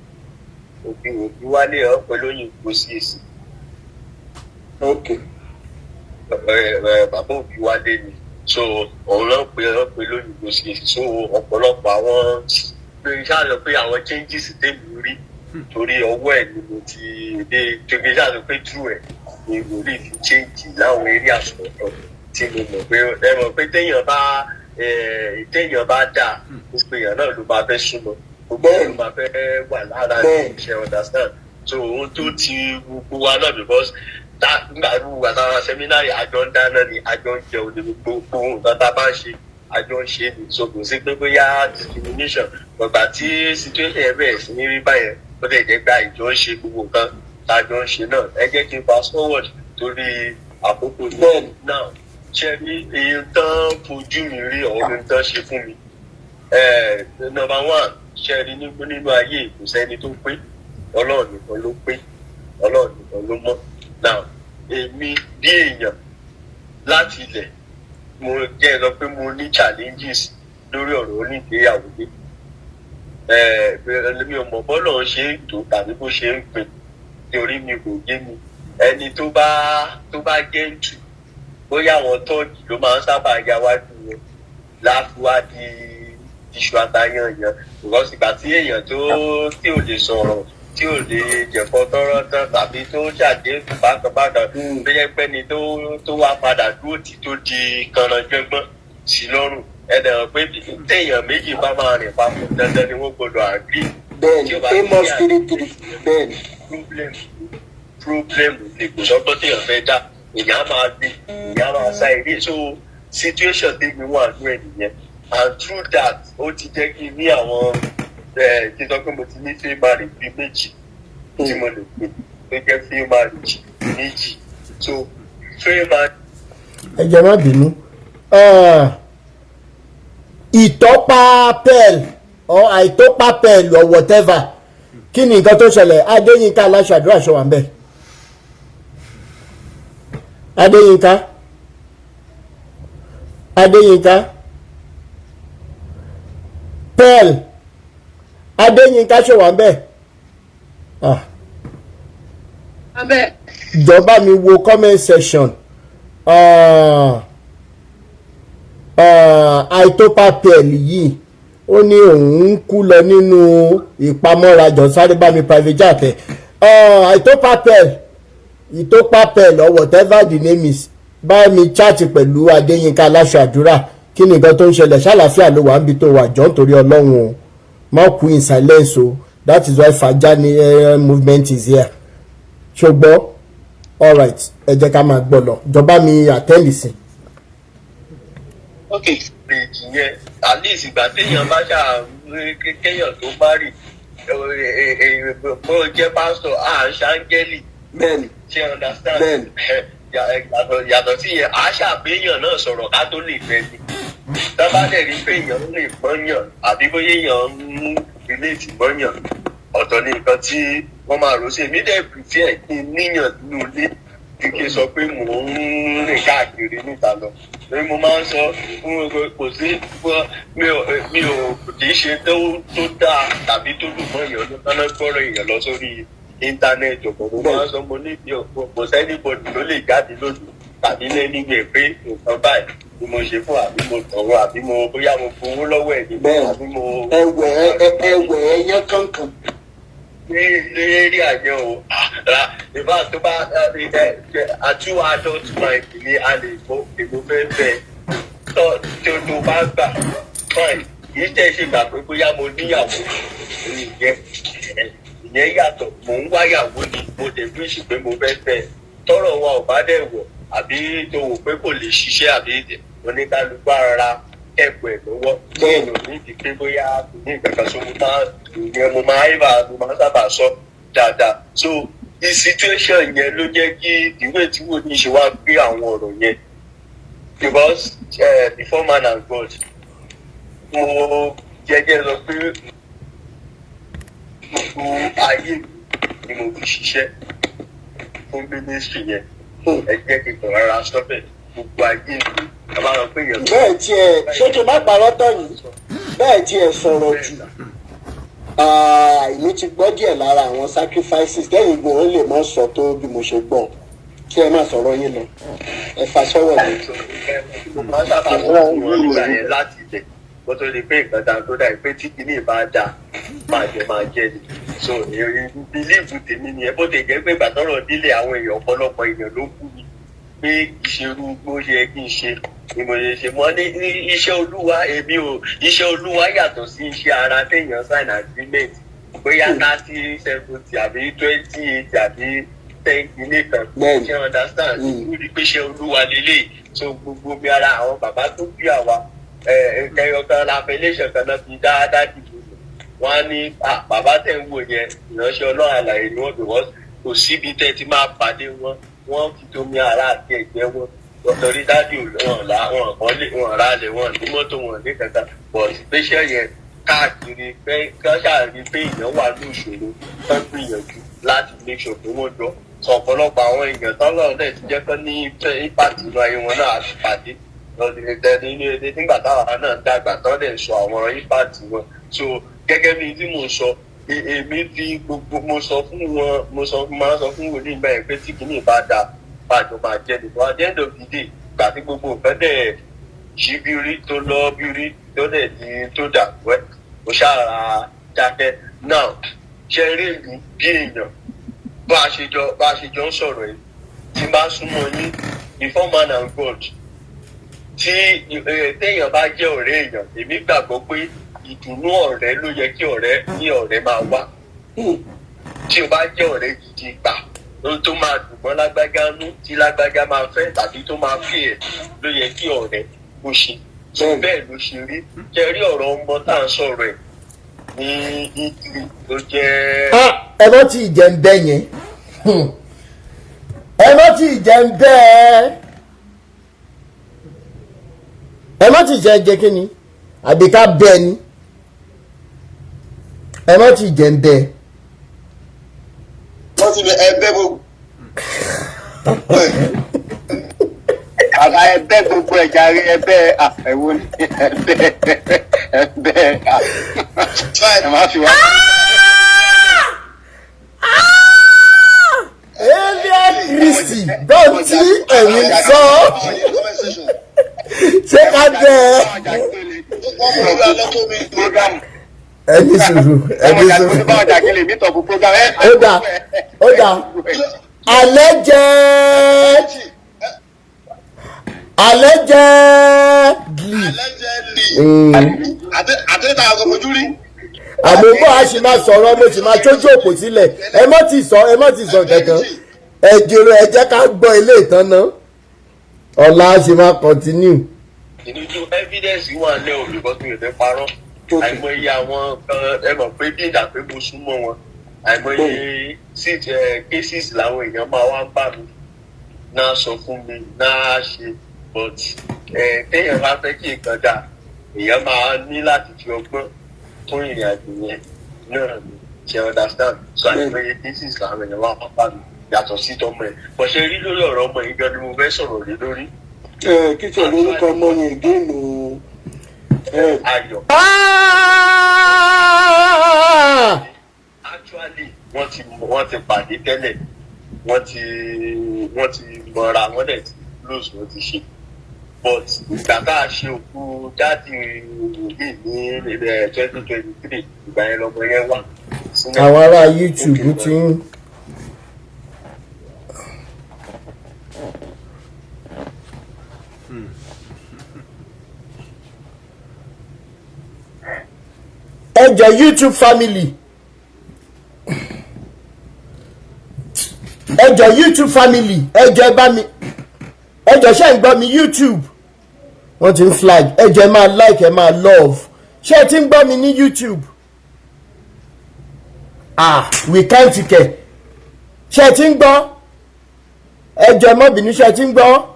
òbí wálé ọ̀ pẹ̀lú òyìnbó sí èsì. Bàbá òbí wálé ni, so òun náà pé lóyìnbó sí èsì. So ọ̀pọ̀lọpọ̀ àwọn pé ṣáà lọ pé àwọn changes tèmi rí, torí ọwọ́ ẹ̀ ni mo ti dé, torí ṣáà lọ pé true ẹ̀ ni mo rí fi change láwọn eré àsọ̀tọ̀ tí mo mọ̀ pé ẹ mọ̀ pé téèyàn bá dáa, gbogbo èèyàn náà ló máa fẹ́ súnmọ́, gbogbo èèyàn ló máa fẹ́ wà lára Bẹ́ẹ̀. ṣe understand? So ohun tó ti gbogbo wa náà, because nígbà gbogbo àtàwọn seminary, àjọ ń dáná ni, àjọ ń jẹun ní, gbogbo nǹkan tá a bá ń ṣe, àjọ ń ṣe ni. So kò sí pé bóyá discrimination. Gbọ̀gbà tí situation yẹn bẹ̀rẹ̀ sí ní rí báyẹn, ó lè jẹ́ gba ìjọ ń ṣe gbogbo nǹkan tá a jọ ń ṣe náà. Ẹ jẹ́ kí n fast forward torí àkókò ní náà. Ṣe rí èyí tán fojú mi rí, ọ̀run tán ṣe fún mi. Number one, ṣe rí nínú ayé, kò sẹ́ni tó pé, Ọlọ́run nìkan ló pé, Ọlọ́run nìkan ló mọ́. Now, èmi bí èèyàn láti ilẹ̀, mo jẹ́ lọ pé mo ní challenges lórí ọ̀rọ̀ onígbéyàwó dé. Mi ò mọ̀ bọ́lọ̀ ṣe ń tó tàbí bó ṣe ń pin, torí mi kò yé mi. Ẹni tó bá gentle, bóyá àwọn tọ́ọ̀gì ló máa ń sábà ya wájú wọn láfiwá di iṣu àtàyànyàn, because ìgbà tí èèyàn tó tí ò lè sọ̀rọ̀, tí ò lè jẹ̀fọ́ tọ́rọ́ tán, tàbí tó ṣàdé bákan bákan, tó yẹ pé ni tó wá padà dúró tí tó di kànáńjẹ́gbọ́n sí lọ́rùn, ẹ dẹ̀ mọ̀ pé téèyàn méjì bá máa rìn papọ̀, dandan ni wọ́n gbọ́dọ̀ agree. Tí ó bá Bẹ́ẹ̀ni, ti Amos ní 3:3, bẹ́ẹ̀ni. Problem ni, kò sọ́gbọ́n téèyàn fẹ́ dá, èèyàn á máa gbé, èèyàn á máa sá eré. So situation tèmi wà nú ẹ̀ nìyẹn, and through that, ó ti jẹ́ kí n ní àwọn ẹ̀ kí n sọ pé mo ti ní fail marriage bíi méjì tí mo lè pè tó jẹ́ fail marriage méjì. So fail marriage. Ẹ jẹ́ má bínú. Ah, ìtọ́pa pearl or àìtópa pearl or whatever, kí ni nǹkan tó ṣẹlẹ̀? Adéyínká aláṣọ àdúrà ṣọ wà ń bẹ̀. Adéyínká, Adéyínká pearl, Adéyínká ṣọ wà ń bẹ̀. Ah, Abẹ́. Jọba mi wo comment section. Àìtópa pearl yìí, ó ní òun ń kú lọ nínú ìpamọ́ra. Jọ sáré bá mi private chat ẹ̀. Àìtópa pearl, ìtópa pearl or whatever the name is, bá mi chat pẹ̀lú Adéyínká aláṣọ àdúrà. Kí ni nǹkan tó ń ṣẹlẹ̀? Ṣàlàáfíà ló wà níbi tó wà? Jọ, nítorí Ọlọ́run o, má kú in silence o. That is why Fajani movement is here, ṣùgbọ́n alright, ẹ jẹ́ ká máa gbọ́ lọ. Jọba mi attend sí. Ok. Marriage yẹn, at least ìgbà téèyàn bá ṣáà kéèyàn tó bá rì, bó jẹ́ pásítọ̀, à ń ṣàǹgẹ́lì. Ṣe understand? Bẹ́ẹ̀ni. Yàtọ̀ sí yẹn, à ṣàbéyàn náà sọ̀rọ̀ ká tó lè fẹ́ ni. Tá bá dẹ̀ rí pé èèyàn lè gbọ́yàn, àbí bóyá èèyàn ń relate gbọ́yàn, ọ̀tọ̀ ni nǹkan tí wọ́n máa rò sí. Èmi dẹ̀ prefer kí n níyàn nínú ilé ju kí n sọ pé mò ń rìn káàkiri níta lọ. Torí mo máa ń sọ fún kò sí mi ò kì í ṣe tó dáa tàbí tó dùn mọ́ èèyàn ló gbọ́rọ̀ èèyàn lọ sórí íńtánẹ́ẹ̀tì. Ọ̀pọ̀ mo máa ń sọ, mo ní bí kò sí anybody ló lè jáde lónìí tàbí lẹ́nìgbẹ̀ pé nǹkan báyìí ni mo ṣe fún, àbí mo tọ̀rọ̀, àbí mo bóyá mo gbowó lọ́wọ́ ẹ̀ ní, àbí mo. Ẹwẹ ẹwẹ ẹyán kankan. Ní lérí àjọ o, ìbá tó bá àtú adult mind ni a lè gbọ́ èmo fẹ́ fẹ́ tó tó bá gbà fine. Kì í tẹ̀ ṣe gbà pé bóyá mo níyàwó, ìyẹn yàtọ̀. Mò ń wáyàwó ni, mo dẹ̀ bí sì pé mo fẹ́ fẹ́. Tọ́rọ̀ wa ò bá dẹ̀ wọ̀, àbí tó wò pé kò lè ṣiṣẹ́, àbí oníkálukú ara ẹ̀pọ̀ ẹ̀ lọ́wọ́, bẹ́ẹ̀ ní ti pé bóyá kò ní ìkankan. So mo máa ìyẹn mo máa sábà sọ dáadáa. So the situation yẹn ló jẹ́ kí ìwé tí wò ní ṣe wá gbé àwọn ọ̀rọ̀ yẹn, because before man and God Mo jẹ́jẹ́ sọ pé gbogbo ayé mi ni mo fi ṣiṣẹ́ fún ministry yẹn. Ẹ jẹ́ kí n kàn rárá sọ bẹ́ẹ̀, gbogbo ayé mi a máa rọ pé èèyàn tó Bẹ́ẹ̀ tiẹ̀, ṣé kí n má parọ́ tán yìí, bẹ́ẹ̀ tiẹ̀ sọ̀rọ̀ jù. Ah, èmi ti gbọ́ díẹ̀ lára àwọn sacrifices tẹ́yìn gbọ́n lè má sọ tó bí mo ṣe gbọ́. Kí ẹ má sọ̀rọ̀ yín lọ, ẹ fa sọ́wọ́ mi. Mo máa ń sábà sọ fún wọn nígbà yẹn láti ilẹ̀ kó tó di pé nǹkan ta tó dà pé tí kìíní bá dà máa jẹ máa jẹ ni. So èrè belief tèmi nìyẹn. Bó ti jẹ́ pé ìgbà tọ́rọ̀ délé, àwọn èèyàn, ọ̀pọ̀lọpọ̀ èèyàn ló kú mi pé ìṣerú bó ṣe yẹ kí n ṣe ni mo ṣe ṣe. Mọ́ ní iṣẹ́ Olúwa, èmi ò, iṣẹ́ Olúwa yàtọ̀ sí iṣẹ́ ara téèyàn sign agreement, bóyá 30/70 àbí 20/80 àbí 10 kìíní kan. Ṣé understand? Ó rí pé iṣẹ́ Olúwa lélẹ̀. So gbogbo bí ara àwọn bàbá tó bí àwa ẹyọ kan appellation kan náà fi dáadáa dìbò. Wọn á ní, "Ah, bàbá tẹ̀ ń wò yẹn, ìránṣẹ́ Ọlọ́run àlàyé ni wọ́n," because kò síbi tẹ́ ti máa pàdé wọn, wọ́n fi tomi ara àti ẹ̀jẹ̀ wọn torí daddy wọn là wọn kàn lè wọn rà lè wọn ní mọ́tò, wọn ní kankan, but special yẹn káàkiri pé kán ṣàrí pé èèyàn wà ní ìṣòro, kán gbìyànjú láti make sure pé wọ́n jọ sọ. Ọ̀pọ̀lọpọ̀ àwọn èèyàn tọ́lọ́run dẹ̀ ti jẹ́ kán ní impact inú ayé wọn náà àti pàdé lọ́dún nígbà táwa náà dàgbà tán dẹ̀ sọ àwọn impact wọn. So gẹ́gẹ́ bí tí mò ń sọ, èmi fi gbogbo mo sọ fún wọn, mo sọ máa sọ fún wòlíì bẹ́ẹ̀ pé tí kìíní bá da, bàjọ́ máa jẹ́ nìkan. At the end of the day, gbà tí gbogbo nǹkan dẹ̀ ṣí bírí tó lọ bírí tó dẹ̀ di tó dà wẹ́, mo ṣáà dákẹ́. Now, ṣe rí ìlú bí èèyàn bá a ṣe jọ ń sọ̀rọ̀ yìí, tí n bá súnmọ́ yín, before man and God, tí téèyàn bá jẹ́ ọ̀rẹ́ èèyàn, èmi gbàgbọ́ pé ìdùnnú ọ̀rẹ́ ló yẹ kí ọ̀rẹ́ ní ọ̀rẹ́ máa wá. Tí o bá jẹ́ ọ̀rẹ́ gidi, gbà ohun tó máa dùn mọ́ lágbájá nú, tí lágbájá máa fẹ́ tàbí tó máa fi ẹ̀, ló yẹ kí ọ̀rẹ́ kó ṣe. Tó bẹ́ẹ̀ ló ṣe rí. Ṣe rí ọ̀rọ̀ ọmọ tá à ń sọ̀rọ̀ ẹ̀ ní Italy tó jẹ́ Ah, ẹ mọ́ tí ì jẹ́ ń bẹ́ yẹn. Ẹ mọ́ tí ì jẹ́ ń bẹ́. Ẹ mọ́ tí ì jẹ́ jẹ́ kí ni àbí ká bẹ́ ni. Ẹ mọ́ tí ì jẹ́ ń bẹ́. Wọ́n ti bẹ ẹgbẹ́ gbogbo ẹ̀. Bàbá, ẹbẹ gbogbo ẹ jàre, ẹbẹ ẹwọ ni ẹbẹ ẹbẹ ẹ má fi wá. Alien Christy gbọ́n tí ẹ̀yin sọ, ṣé ká bẹ́ ẹ? Wọ́n mú ìlú alẹ́ tó mi. Program. Ẹni sùúrù, ẹni sùúrù. Báwọn jàgínlè mi tọ̀bù program ẹ. Ó dà, ó dà. Alẹ́ jẹ́ alẹ́ jẹ́ gli. Allegedly. Àti tá a sọ fojú rí. Àmọ́ bọ́ a sì máa sọ̀rọ̀, mo sì máa tójú òpó sílẹ̀. Ẹ má ti sọ, ẹ má ti sọ kankan. Ẹ jèrò, ẹ jẹ́ ká gbọ́ ilé ìtàn náà. Ọ̀la a sì máa continue. Ìdúdú evidence wà lẹ́ o, because mi ò fẹ́ parọ́. Àìmọye àwọn kan, ẹ mọ̀ pé bí ìgbà pé mo súnmọ́ wọn, àìmọye cases làwọn èèyàn máa wá bá mi náà sọ fún mi náà ṣe, but téèyàn bá fẹ́ kí nǹkan dà, èèyàn máa ní láti fi ọgbọ́n fún ìrìn àjò yẹn náà ni. Ṣe understand? So àìmọye cases làwọn èèyàn wá bá mi yàtọ̀ sí tọmọ ẹ̀ bọ̀. Ṣe rí lórí ọ̀rọ̀ ọmọ yìí gan ni mo fẹ́ sọ̀rọ̀ lé lórí. Ẹ kí tiẹ̀ lórúkọ ọmọ yẹn géèmù ẹ? Ayọ̀. Ah! Actually, wọ́n ti pàdé tẹ́lẹ̀, wọ́n ti mọra, wọ́n dẹ̀ ti close, wọ́n ti ṣe, but ìgbà tá a ṣe òkú daddy wòlíì ní 2023, ìgbà yẹn lọmọ yẹn wà sínú. Àwọn ará YouTube ti ń. Ẹ jẹ́ YouTube family, ẹ jẹ́ YouTube family, ẹ jẹ́ ẹ bá mi, ẹ jẹ́ ṣe ń gbọ́ mi? YouTube, wọ́n ti ń flag. Ẹ jẹ́ ẹ máa like, ẹ máa love. Ṣé ẹ ti ń gbọ́ mi ní YouTube? Ah, we can't kẹ̀. Ṣé ẹ ti ń gbọ́? Ẹ jẹ́ má bínú. Ṣé ẹ ti ń gbọ́?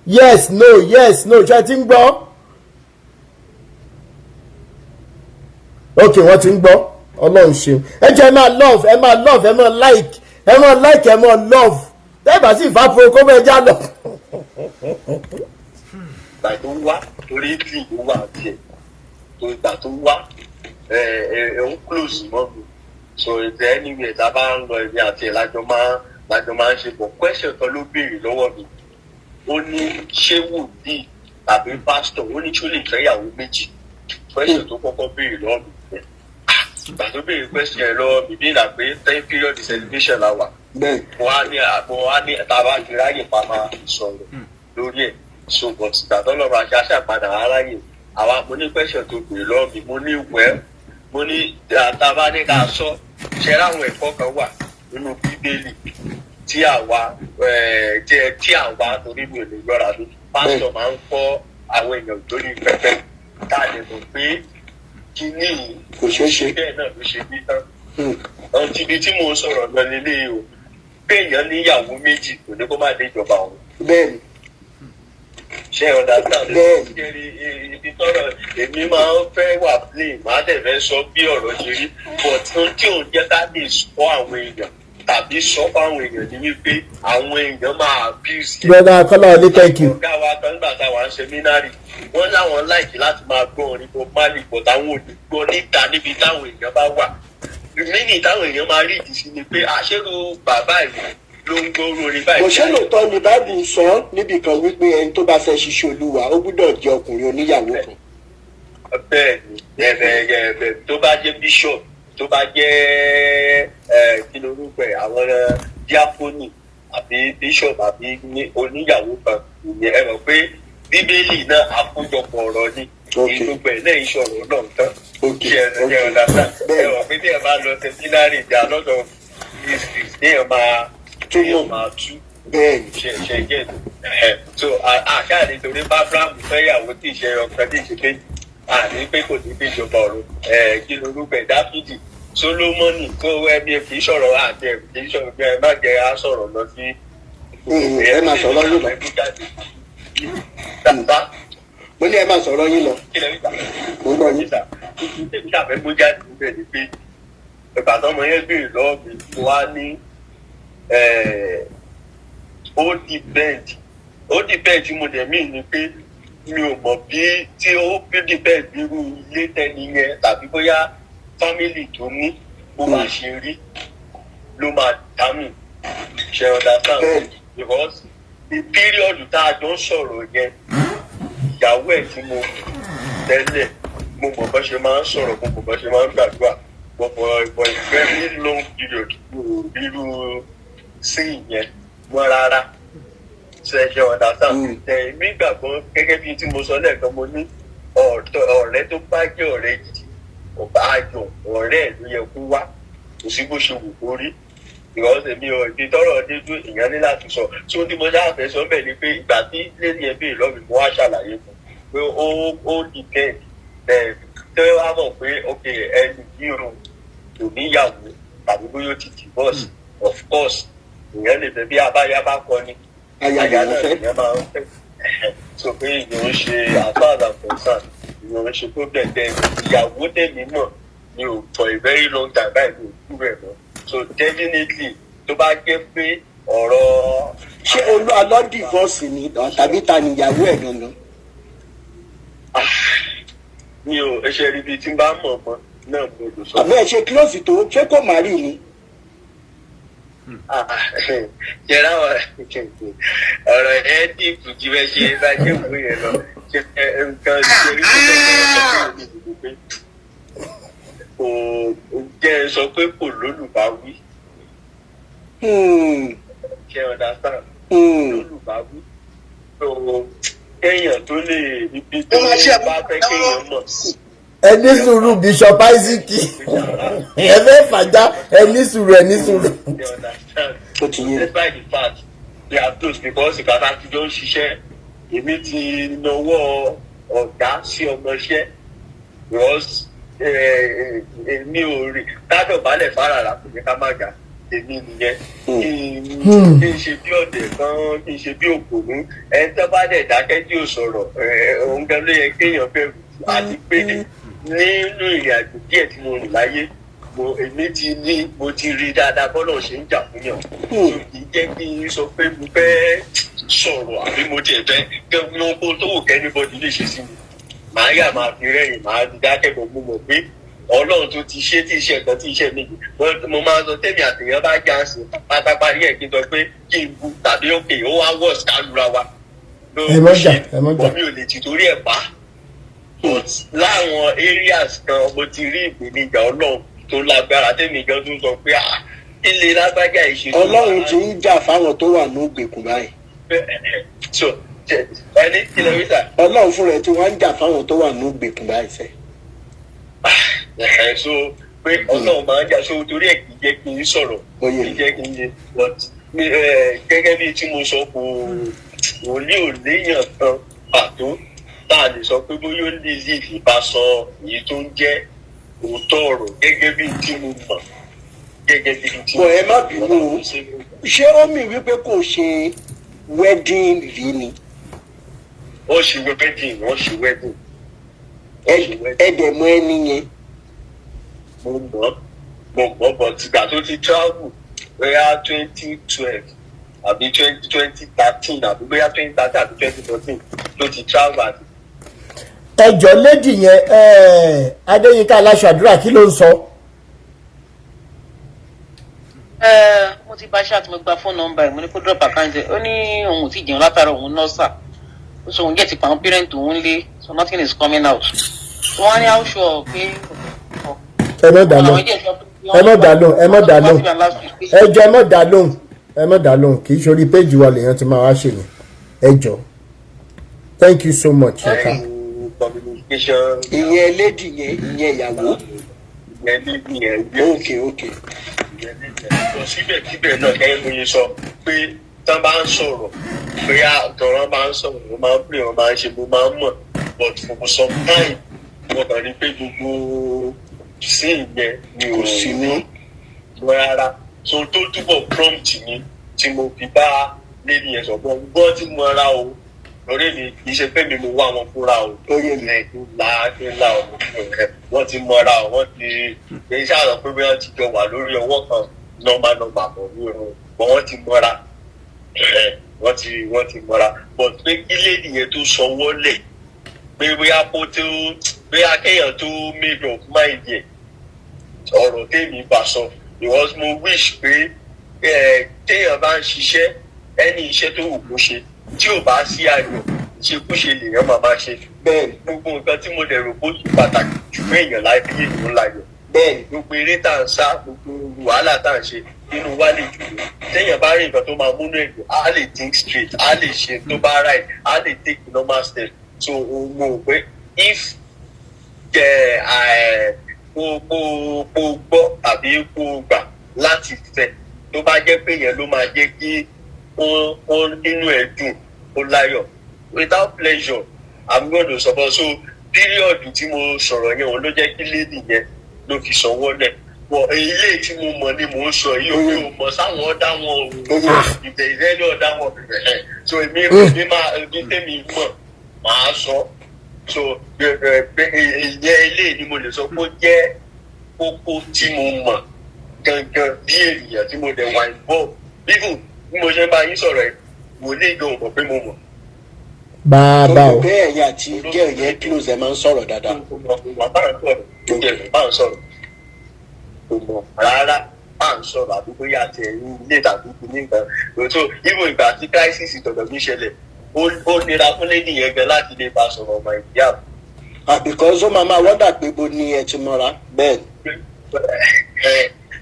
Yes, no, yes, no. Ṣé ẹ ti ń gbọ́? Ok, wọ́n ti ń gbọ́. Ọlọ́run ṣeun. Ẹ jẹ́ ẹ máa love, ẹ máa love, ẹ máa like, ẹ máa like, ẹ máa love. Tẹ́ bá sì fà pro kó bẹ́ẹ̀ já lọ. Ìgbà tó wá, torí Italy ló wà tiẹ̀ tó, ìgbà tó wá, ẹ ẹ ẹ ń close mọ́ mi. So ìtẹ anywhere tá a bá ń lọ, èmi àti ẹ̀ lájọ máa ń ṣe pọ̀. Question kan ló béèrè lọ́wọ́ mi. Ó ní ṣé wòlíì tàbí pásítọ̀, ó ní ṣó lè fẹ́ ìyàwó méjì? Question tó kọ́kọ́ béèrè lọ́wọ́ mi nìyẹn. Ìgbà tó béèrè question yẹn lọ́wọ́ mi, bí ìlà pé 10 period celebration la wà, mo á ní àbọ̀ á ní tá a bá ti ráyè pa máa sọ̀rọ̀ lórí ẹ̀. So but ìgbà tó lọ́ọ́ máa ṣe aṣàpadà aráyè àwa, mo ní question tó béèrè lọ́wọ́ mi, mo ní wẹ́, mo ní tá a bá ní ká sọ ṣe, ráwọn ẹ̀kọ́ kan wà nínú Bíbélì tí àwa tí àwa, torí mi ò lè gbọ́ra mi, pásítọ̀ máa ń kọ́ àwọn èèyàn lórí pẹpẹ, tá a lè mọ̀ pé kíní yìí Kò ṣeé ṣe. Bẹ́ẹ̀ náà ló ṣe bí tán. Ọtí ibi tí mò ń sọ̀rọ̀ lọ nílé o, péèyàn níyàwó méjì kò ní kó má dé ìjọba òun. Ṣé ẹ understand? Bẹ́ẹ̀ni. Kẹ́rì ibi tọ́rọ̀ èmi máa ń fẹ́ wà plain, máa dẹ̀ fẹ́ sọ bí ọ̀rọ̀ ṣe rí, but ohun tí òun jẹ́ ká lè sọ àwọn èèyàn tàbí sọ fáwọn èèyàn ni wípé àwọn èèyàn máa abuse ẹ̀. Brother Kọ́láwọlé, thank you. Ọ̀gá wa kan nígbà táwa ń seminary, wọ́n láwọn like láti máa gbọ́ orin Bob Marley, but àwọn ò ní gbọ́ níta níbi táwọn èèyàn bá wà. Mínì táwọn èèyàn máa rí ìdí sí ni pé àṣírò bàbá yìí ló ń gbọ́ orin báyìí. Kò ṣe lóòótọ́ ni Báìbù sọ níbì kan wípé ẹni tó bá fẹ́ ṣiṣẹ́ Olúwa, ó gbúdọ̀ jẹ́ ọkùnrin oníyàwó kan? Bẹ́ẹ̀ ni, ẹ̀bẹ̀ tó bá jẹ́ bishop, tó bá jẹ́ kí lorúkọ ẹ̀, àwọn díákónì àbí bishop àbí oníyàwó kan, ìyẹn ẹ mọ̀ pé Bíbélì náà àkójọpọ̀ ọ̀rọ̀ ni. Gbogbo ẹ̀ náà ìṣòro náà tán. Ṣe ẹ ṣe understand? Ẹ mọ̀ pé tí ẹ bá lọ seminary, there are lot of mysteries téèyàn máa tú. Ṣe ṣe jẹ́ ẹ̀ so àṣà nítorí Abraham fẹ́yàwó tí ì ṣe ọkàn, tí ì ṣe méjì, àní pé kò ní bí ìjọba ọ̀run. Ẹ̀ kí lorúkọ ẹ̀, Dáfídì, Solomoni tó ẹbí kì í sọ̀rọ̀ àti ẹ̀ kì í sọ̀rọ̀ bí ẹ má jẹ́ á sọ̀rọ̀ lọ sí. Ẹ máa sọ̀rọ̀ yín lọ. Bàbá. Mo ní ẹ máa sọ̀rọ̀ yín lọ. Kí lẹ rí gbà? Mo ń gbọ́ yín. Níta tèmi ṣàfẹ́ mú jáde níbẹ̀ ni pé ìgbà tọ́mọ yẹn béèrè lọ́wọ́ mi, mo wá ní ó depend. Tí mo dẹ̀ mí ni pé mi ò mọ̀ bí tí ó bí depend bí irú ilé tẹ́ni yẹn tàbí bóyá family tó ní bó bá ṣe rí ló máa dá mi. Ṣe understand? Because the period tá a jọ ń sọ̀rọ̀ yẹn, ìyàwó ẹ̀ tí mo tẹ́lẹ̀, mo mọ̀ bá ṣe máa ń sọ̀rọ̀, mo mọ̀ bá ṣe máa ń gbàdúrà, but for a very long period, mi ò rírú sí ìyẹn mọ́ rárá. Ṣe ṣe understand? Ẹ mi gbàgbọ́ gẹ́gẹ́ bí tí mo sọ lẹ́ẹ̀kan, mo ní ọ̀rẹ́ tó bá jẹ́ ọ̀rẹ́ gidi, ọba ayọ̀, ọ̀rẹ́ ẹ̀ ló yẹ kó wá, kò sí bó ṣe wù kó rí, because èmi ò ibi tọ́rọ̀ dé dúró, èèyàn ní láti sọ. Tí ó ní mo ṣáà fẹ́ sọ bẹ́ẹ̀ ni pé ìgbà tí lẹ́yìn ẹ béèrè lọ́wọ́ mi, mo wá ṣàlàyé fún un pé ó depend ẹ̀ tẹ́ wá mọ̀ pé ok, ẹni yìí o kò níyàwó tàbí bóyá ó ti divorce, of course èèyàn lè fẹ́ bí abáyá bá kọ ni. Aya aya lèèyàn náà fẹ́. Èèyàn máa ń fẹ́. So pé èèyàn ń ṣe, as far as I'm concerned, èèyàn ń ṣe problem. Then ìyàwó tèmi mọ̀ mi ò for a very long time báyìí, mi ò kúrò ẹ̀ mọ́. So definitely tó bá jẹ́ pé ọ̀rọ̀ Ṣé Olú Alọ́ divorce ni tàbí ta ni ìyàwó ẹ̀ gangan? Mi ò ṣe rí ibi tí n bá mọ̀ mọ́ náà mo lè sọ. Àbẹ́ ẹ̀ ṣe close tó, ṣé kò má rí ni? Yẹra ọ̀rọ̀ ẹ̀ dìbò jí bẹ́ẹ̀ ṣe bá jẹ́ òwe yẹn lọ ṣe nǹkan ṣe rí tó tọ́ pé kò jẹ́ sọ pé kò lólùbáwí. Ṣe understand? Lólùbáwí tó kéèyàn tó lè ibi tó Ó máa ṣe bá fẹ́ kéèyàn mọ̀. Ẹ ní sùúrù, Bishop Isaac, ẹ fẹ́ fàjà. Ẹ ní sùúrù, ẹ ní sùúrù. You understand? Ó ti yé. Despite the fact they are close, because ìgbà tá a ti jọ ń ṣiṣẹ́, èmi ti nawọ́ ọ̀gá sí ọmọọṣẹ́, because èmi ò rí kádọ̀bálẹ̀ fárara kò ní ká má ga èmi nìyẹn, kí n ṣe bí ọ̀dẹ̀ kan, kí n ṣe bí òpònú. Ẹni tó bá dẹ̀ dákẹ́ tí ò sọ̀rọ̀, òun gan ló yẹ kéèyàn bẹ̀rù, àti pé Nínú ìrìn àjò díẹ̀ tí mo rìn láyé, mo èmi ti ní, mo ti rí dáadáa bọ́lọ̀ ṣe ń jà fún yàn. So kì í jẹ́ kí n sọ pé mo fẹ́ sọ̀rọ̀ àbí mo tiẹ̀ fẹ́ kí wọ́n kó tó wù kí anybody lè ṣe sí mi, màá yà máa fi rẹ́rìn, màá dákẹ́ bọ̀. Mo mọ̀ pé Ọlọ́run tó ti ṣe tí iṣẹ́ kan tí iṣẹ́ méjì. Mo máa ń sọ, tẹ́mi àtẹ̀yàn bá já sí pátápátá ẹ̀, kí n sọ pé kí n bu tàbí òkè ó wá wọ̀ sí wa. Ẹ má jà, ẹ má jà. Mi ò lè ti torí ẹ̀ pa, but láwọn areas kan, mo ti rí ìpèníjà Ọlọ́run tó lágbára tẹ́mi gan tún sọ pé, ah, ilé lágbájá ìṣe. Ọlọ́run ti ń jà fáwọn tó wà ní ìgbèkùn báyìí. So ẹni kí ló rí sà? Ọlọ́run fúnra ẹ̀ tí wọ́n ń jà fáwọn tó wà ní ìgbèkùn báyìí sẹ́. Ẹ̀ so pé Ọlọ́run máa ń jà, so torí ẹ̀ kì í jẹ́ kí n sọ̀rọ̀, Oyè. kì í jẹ́ kí n ṣe, but gẹ́gẹ́ bí tí mo sọ, kò wòlíì ò léèyàn kan pàtó tá a lè sọ pé bóyá ó lè yí ìbá sọ èyí tó ń jẹ́ òótọ́ ọ̀rọ̀ gẹ́gẹ́ bí tí mo mọ̀, gẹ́gẹ́ bí tí mo Bọ̀ ẹ má bínú o, ṣé ó mì wípé kò ṣe wedding rí ni? Wọ́n ṣe wedding, wọ́n ṣe wedding, wọ́n ṣe wedding. Ẹ dẹ̀ mọ̀ ẹni yẹn? Mo mọ̀, mo mọ̀, but ìgbà tó ti travel, bóyá 2012 àbí 2013 àbí bóyá 2013 àbí 2014 ló ti travel àti. Ẹjọ́, lady yẹn, Adéyínká aláṣọ àdúrà, kí ló ń sọ? Ẹ mo ti bá ṣáà tí mo gba phone number ẹ, mo ní kó drop account ẹ. Ó ní òun ò tí jẹun látara òun nọ́ọ̀sà, ó sọ òun jẹ́ ti pa àwọn parent òun lé, so nothing is coming out. Wọ́n á ní how sure pé. Ẹ má dá lóhùn, ẹ má dá lóhùn, ẹ má dá lóhùn. Ẹ jọ̀ọ́, ẹ má dá lóhùn, ẹ má dá lóhùn. Kì í ṣorí péjì wa lèèyàn ti máa wá ṣe yẹn. Ẹ jọ̀ọ́, thank you so much, Yinka. Communication. Ìyẹn lady yẹn, ìyẹn ìyàwó? Ìyẹn lady yẹn. Ok. Lọ síbẹ̀síbẹ̀ náà, kẹ́hìn mo yẹ sọ pé tán bá ń sọ̀rọ̀, bóyá tọ̀rọ̀ bá ń sọ̀rọ̀, mo máa ń pè, wọ́n máa ń ṣe, mo máa ń mọ̀, but for some time mo kàn rí pé gbogbo sí ìyẹn mi ò Kò sí ní. Rárá. So tó túbọ̀ prompt mi tí mo fi bá lady yẹn sọ̀rọ̀ gbọ́ tí mo ra o lórí mi, kì í ṣe pé mi mo wá wọn fúnra o. Ó yé mi. Ẹ̀ tó la tó la ọ̀rọ̀ fún ẹ, wọ́n ti mọra o, wọ́n ti kì í ṣàlọ́ pé bí wọ́n ti jọ wà lórí ọwọ́ kan nọ́mbà nọ́mbà bọ̀ ní ọ̀rọ̀ bọ̀, wọ́n ti mọ́ra ẹ̀, wọ́n ti mọ́ra, but pé kí lady yẹn tó sọwọ́ lẹ̀ pé bóyá kó tó, bóyá kéèyàn tó made up mind yẹ ọ̀rọ̀ tèmi bá sọ, because mo wish pé ẹ téèyàn bá ń ṣiṣẹ́, ẹni iṣẹ́ tó wù kó ṣe, tí ò bá sí ayọ̀, ìṣekúṣe lèèyàn máa ṣe. Gbogbo nǹkan tí mo dẹ̀ rò pé ó ṣe pàtàkì jù fún èèyàn láyé, èèyàn láyọ̀. Gbogbo eré tá à ń sá, gbogbo wàhálà tá à ń ṣe, inú wa lè jù lọ. Téèyàn bá rí nǹkan tó máa múnú ẹ̀dùn, á lè think straight, á lè ṣe tó bá right, á lè take the normal step. So mo rò pé if kó gbọ́ tàbí kó gbà láti fẹ́, tó bá jẹ́ pé yẹn ló máa jẹ́ kí ó nínú ẹ̀ dùn, ó láyọ̀, without pleasure I'm going to support. So period tí mo sọ̀rọ̀ yẹn, òun ló jẹ́ kí lady yẹn ló fi sanwó lẹ̀. Wọ ilé tí mo mọ̀ ni mò ń sọ yìí, o mi ò mọ̀ sáwọn ọ̀dà wọn o, if there is any other one. So èmi máa èmi tèmi mọ̀ máa sọ. So ìyẹn ilé ni mo lè sọ pé ó jẹ́ kókó tí mo mọ̀ gangan bí ènìyàn tí mo dẹ̀ wà involve. Even bí mo ṣe ń bá yín sọ̀rọ̀ ẹ̀, wòlíì gan ò mọ̀ pé mo mọ̀. Bàbá o. Bẹ́ẹ̀ ẹ̀yin àti girl yẹn close, ẹ̀ máa ń sọ̀rọ̀ dáadáa? Wà bá ń sọ̀rọ̀, bá ń sọ̀rọ̀, kò mọ̀ rárá. Bá ń sọ̀rọ̀ àbí bóyá àti ẹ̀yìn ilé tàbí kìíní nǹkan. So even ìgbà tí crisis tọ̀dọ̀ mi ṣẹlẹ̀, ó nira fún lady yẹn gan láti lè bá sọ̀rọ̀ ọmọ ìyá. Ah, because ó máa máa wonder pé bo ni ẹ ti mọ́ra bẹ́ẹ̀.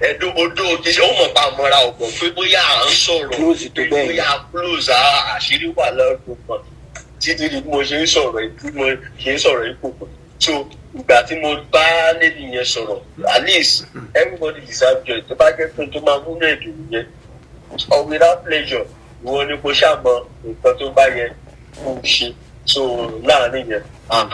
Ẹ̀dùn odó kì í ṣe ó mọ̀ pa mọ́ra ọ̀gbọ̀n pé bóyá à ń sọ̀rọ̀ Close tó pé bẹ́ẹ̀. Bóyá close, àṣírí wà lọ́dún kan títí di bí mo ṣe ń sọ̀rọ̀ yìí, bí mo ṣe ń sọ̀rọ̀ yìí, kò pọ̀. So ìgbà tí mo bá lady yẹn sọ̀rọ̀, at least everybody deserve joy. Tó bá jẹ́ pé tó máa múnú ẹ̀dùn nìyẹn, or without pleasure, ìwọ ni kò ṣàmọ nǹkan tó bá yẹ kó o ṣe. So láàrin yẹn, and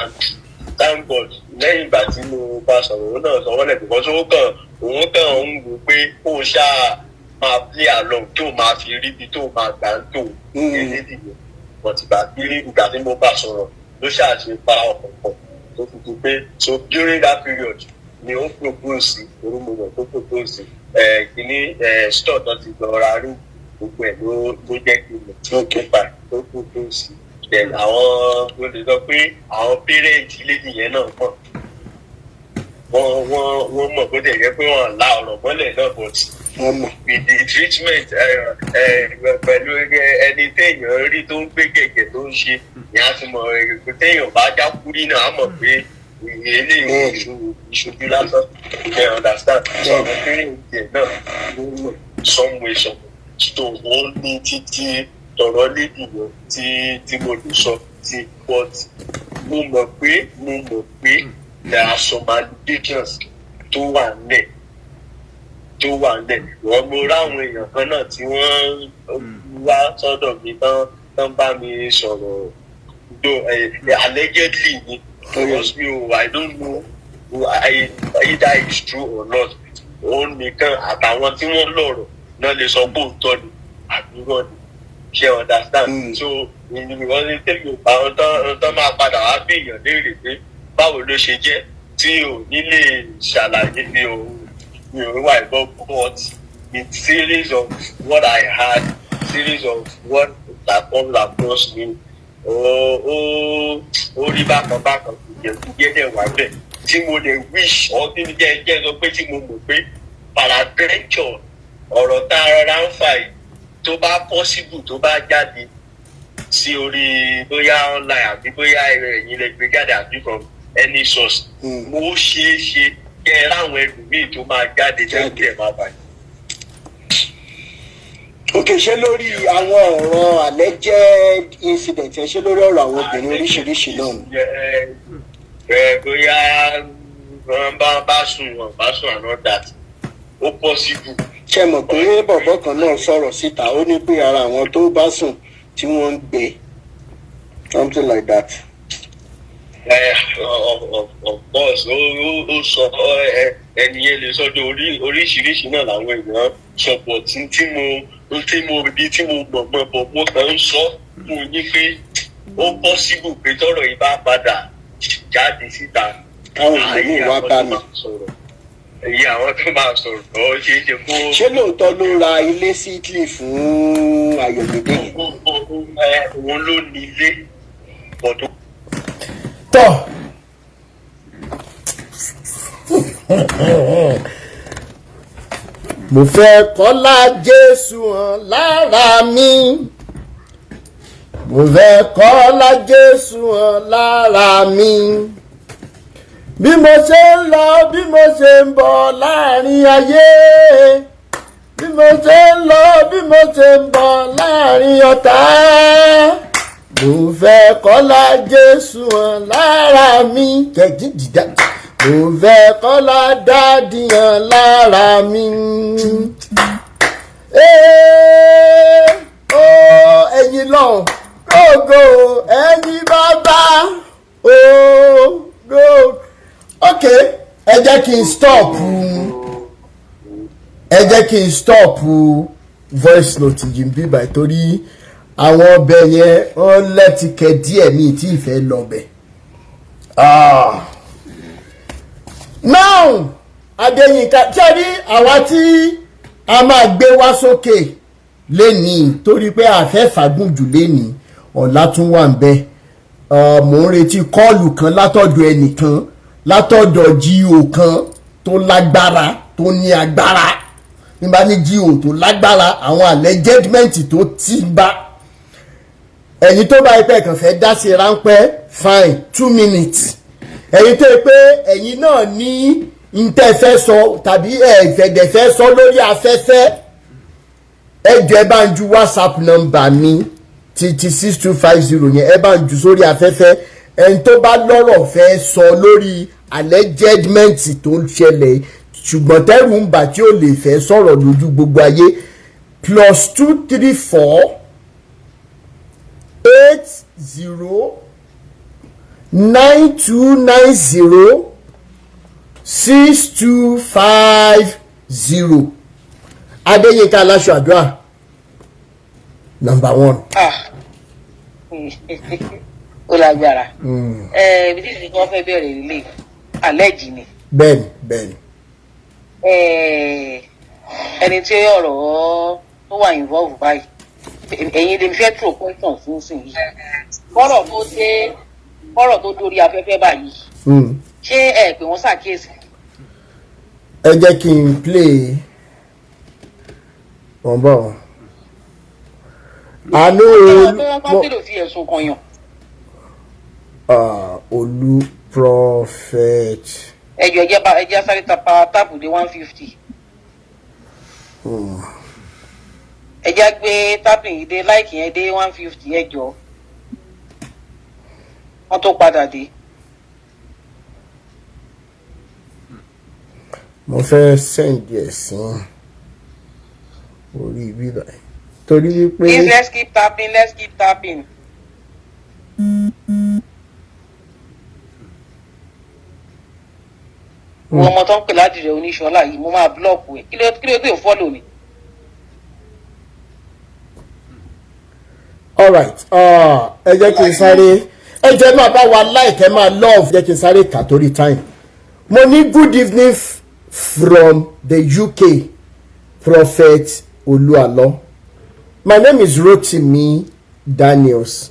thank God, lẹ́yìn ìgbà tí mo bá sọ̀rọ̀, òun náà sọ wọ́n lẹ̀, because ó kàn òun kàn ń wò pé kó o ṣáà máa play along tó máa fi ríbi tó máa gbà ń tò elédìí yẹn. But ìgbà tí mo bá sọ̀rọ̀ ló ṣáà ṣe pa ọkàn pọ̀. Tó fi di pé, so during that period ni ó propose, orúmọ̀mọ̀ tó propose ẹ̀ kìíní ẹ̀ store tó ti lọ ra rí, gbogbo ẹ̀ ló jẹ́ kí n mọ̀ nípa tó propose. Then àwọn, mo lè sọ pé àwọn parents lady yẹn náà mọ̀, wọ́n mọ̀, bó tẹ̀ jẹ́ pé wọ́n la ọ̀rọ̀ mọ́lẹ̀ náà, but Wọ́n mọ̀. with the treatment pẹ̀lú ẹni téèyàn rí tó ń gbé gẹ̀gẹ̀ tó ń ṣe ni a ti mọ̀ ẹ, téèyàn bá jákúrí náà, á mọ̀ pé eléyìí ìṣojú lásán, you understand? So àwọn parents ẹ̀ náà ló mọ̀ some way, some so ó ní títí tọ̀rọ̀ lady yẹn tí mo lè sọ tí, but mo mọ̀ pé there are some allegations tó wà nílẹ̀. Wọ́n mo ráwọn èèyàn kan náà tí wọ́n wá sọ́dọ̀ mi tán bá mi sọ̀rọ̀ do allegedly ni, because mi ò, I don't know either it's true or not. Òun nìkan àtàwọn tí wọ́n lọ̀rọ̀ náà lè sọ pé òótọ́ ni àbí irọ́ ni, ṣe understand? So ìwọ́n ní tẹ́lẹ̀ àwọn tán máa padà wá bí èèyàn léèrè pé báwo ló ṣe jẹ́ tí ò ní lè ṣàlàyé. Mi ò wà ìbọn, but the series of what I had, series of what that comes across me, ó rí bákan bákan. Kùdìẹ̀kùdìẹ̀ dẹ̀ wà bẹ́ẹ̀ tí mo lè wish or tí mi jẹ́ sọ pé tí mo mọ̀ pé peradventure ọ̀rọ̀ tá a rọra ń fà yìí, tó bá possible, tó bá jáde sí orí bóyá online àbí bóyá ẹ̀yin lè gbé jáde àbí from any source, mo ṣeé ṣe kẹ́ ẹ ráwọn ẹlòmíì tó máa jáde tẹ́lẹ̀ ẹ̀ máa bàjẹ́. Ok, ṣé lórí àwọn ọ̀rọ̀ alleged incident ẹ, ṣé lórí ọ̀rọ̀ àwọn obìnrin oríṣiríṣi náà ni? Ẹ bóyá wọn bá sùn, wọn bá sùn and all that, ó possible. Ṣe mọ̀ pé bọ̀bọ̀ kan náà sọ̀rọ̀ síta, ó ní pé ara àwọn tó bá sùn tí wọ́n ń gbé, something like that. Ẹ of course, ó sọ ẹ, ẹni yẹn lè sọdọ oríṣiríṣi náà làwọn èèyàn sọ pọ̀ tí mo ibi tí mo gbọ̀ngbọ̀n bọ̀, mo kàn ń sọ fún yín pé ó possible pé tọ́rọ̀ yìí bá padà jáde síta, káwọn ìlú wá bá mi. Èyí àwọn tó máa sọ̀rọ̀, ó ṣeé ṣe kó. Ṣé lóòótọ́ ló ra ilé sí Italy fún Ayọ̀mídé yẹn? Òun ló ní ilé bọ̀ tó. Tọ́ mo fẹ́ kọ́lá Jésù hàn lára mi, mo fẹ́ kọ́lá Jésù hàn lára mi, bí mo ṣe ń lọ, bí mo ṣe ń bọ̀ láàrin ayé, bí mo ṣe ń lọ, bí mo ṣe ń bọ̀ láàrin ọ̀tá, mo fẹ́ kọ́lá Jésù hàn lára mi jẹ̀jíjìjà, mo fẹ́ kọ́lá daddy hàn lára mi. Ee, ó ẹ̀yin lọ gógó, ẹ̀yin bàbá ó go. Ok, ẹ jẹ́ kí n stop, ẹ jẹ́ kí n stop voice note yìí ń bí báyìí torí àwọn ọbẹ̀ yẹn ó lẹ́tìkẹ́ díẹ̀ ní tí ìfẹ́ lọ bẹ̀. Ah. Now, Adéyínká, tí a rí àwa tí a máa gbé wá sókè lénìí torí pé a fẹ́ fàágùn jù lénìí, ọ̀la tún wà ń bẹ. Mò ń retí call kan látọ̀dọ̀ ẹnìkan, látọ̀dọ̀ G.O kan tó lágbára, tó ní agbára. Nígbà ní G.O tó lágbára, àwọn allegedment tó ti bá ẹ̀yin tó bá ipẹ́ kàn fẹ́ dá sí ráńpẹ́, fine, 2 minutes. Ẹ̀yin tó yẹ pé ẹ̀yin náà ní ntẹ́ fẹ́ sọ tàbí ẹ̀fẹ̀dẹ̀ fẹ́ sọ lórí afẹ́fẹ́, ẹ jọ̀ọ́, ẹ bá ń ju WhatsApp number mi ti 6250 yẹn, ẹ bá ń ju sórí afẹ́fẹ́. Ẹni tó bá lọ́rọ̀ fẹ́ sọ lórí allegedment tó ń ṣẹlẹ̀, ṣùgbọ́n tẹ́rù ń bà tí ó lè fẹ́ sọ̀rọ̀ lójú gbogbo ayé, +234 80 9290 6250. Adéyínká Aláṣọ Àdúrà, number one. Ah. Ó lágbára. Ẹ ibi tí ìsìnkú wọn fẹ́ bẹ̀rẹ̀ nílé àlẹ́jì ni. Bẹ́ẹ̀ni, bẹ́ẹ̀ni. Ẹni tí ọ̀rọ̀ tó wà involve báyìí, ẹ̀yin lè fẹ́ throw question fún sìn yìí, kọ́rọ̀ tó dé, kọ́rọ̀ tó dórí afẹ́fẹ́ báyìí, ṣé ẹ pè wọ́n ṣàkíyèsí? Ẹ jẹ́ kí n play wọ́n bọ̀ àánú. Wọ́n bá pèlò fi ẹ̀sùn kan yàn. Olú Prophet. Ẹjọ, ẹjẹ bá ẹjẹ sáré tapa táàpù dé 150. Ẹjẹ gbé táàpù yìí dé láìkì yẹn dé 150. Ẹjọ, wọ́n tó padà dé. Mo fẹ́ send ẹ̀ sí orí bíbá torí wípé. Please, let's keep tapping, let's keep tapping. Wọ́n ọmọ tó ń pè ládìrẹ oníṣọ́lá yìí, mo máa block ẹ̀. Kí ló tó follow mi? Alright, ẹ jẹ́ kí n sáré, ẹ jẹ́ máa bá wa like, ẹ máa love. Jẹ́ kí n sáré kà torí time. Mo ní, "Good evening from the UK, Prophet Olualo. My name is Rotimi Daniels,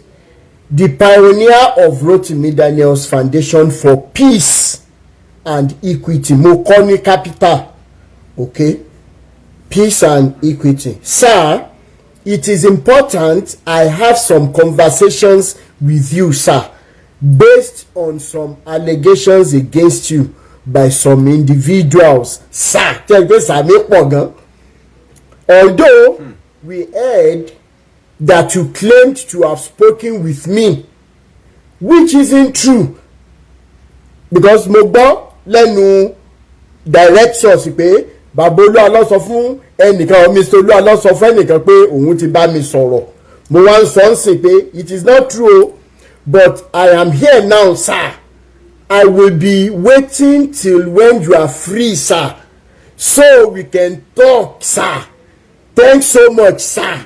the pioneer of Rotimi Daniels Foundation for Peace and Equity." Mo kọ́ ní capital, okay, peace and equity. "Sir, it is important I have some conversations with you, sir, based on some allegations against you by some individuals, sir." Tẹ́ ẹ pé sàmì pọ̀ gan. "Although we heard that you claimed to have spoken with me, which isn't true," because mo gbọ́ lẹ́nu direct source pé bàbá Olúalọ́ sọ fún ẹnìkan, Mr. Olúalọ́ sọ fún ẹnìkan pé òun ti bá mi sọ̀rọ̀. Mo wá ń sọ ń sìn pé it is not true o. "But I am here now, sir. I will be waiting till when you are free, sir, so we can talk, sir. Thanks so much, sir.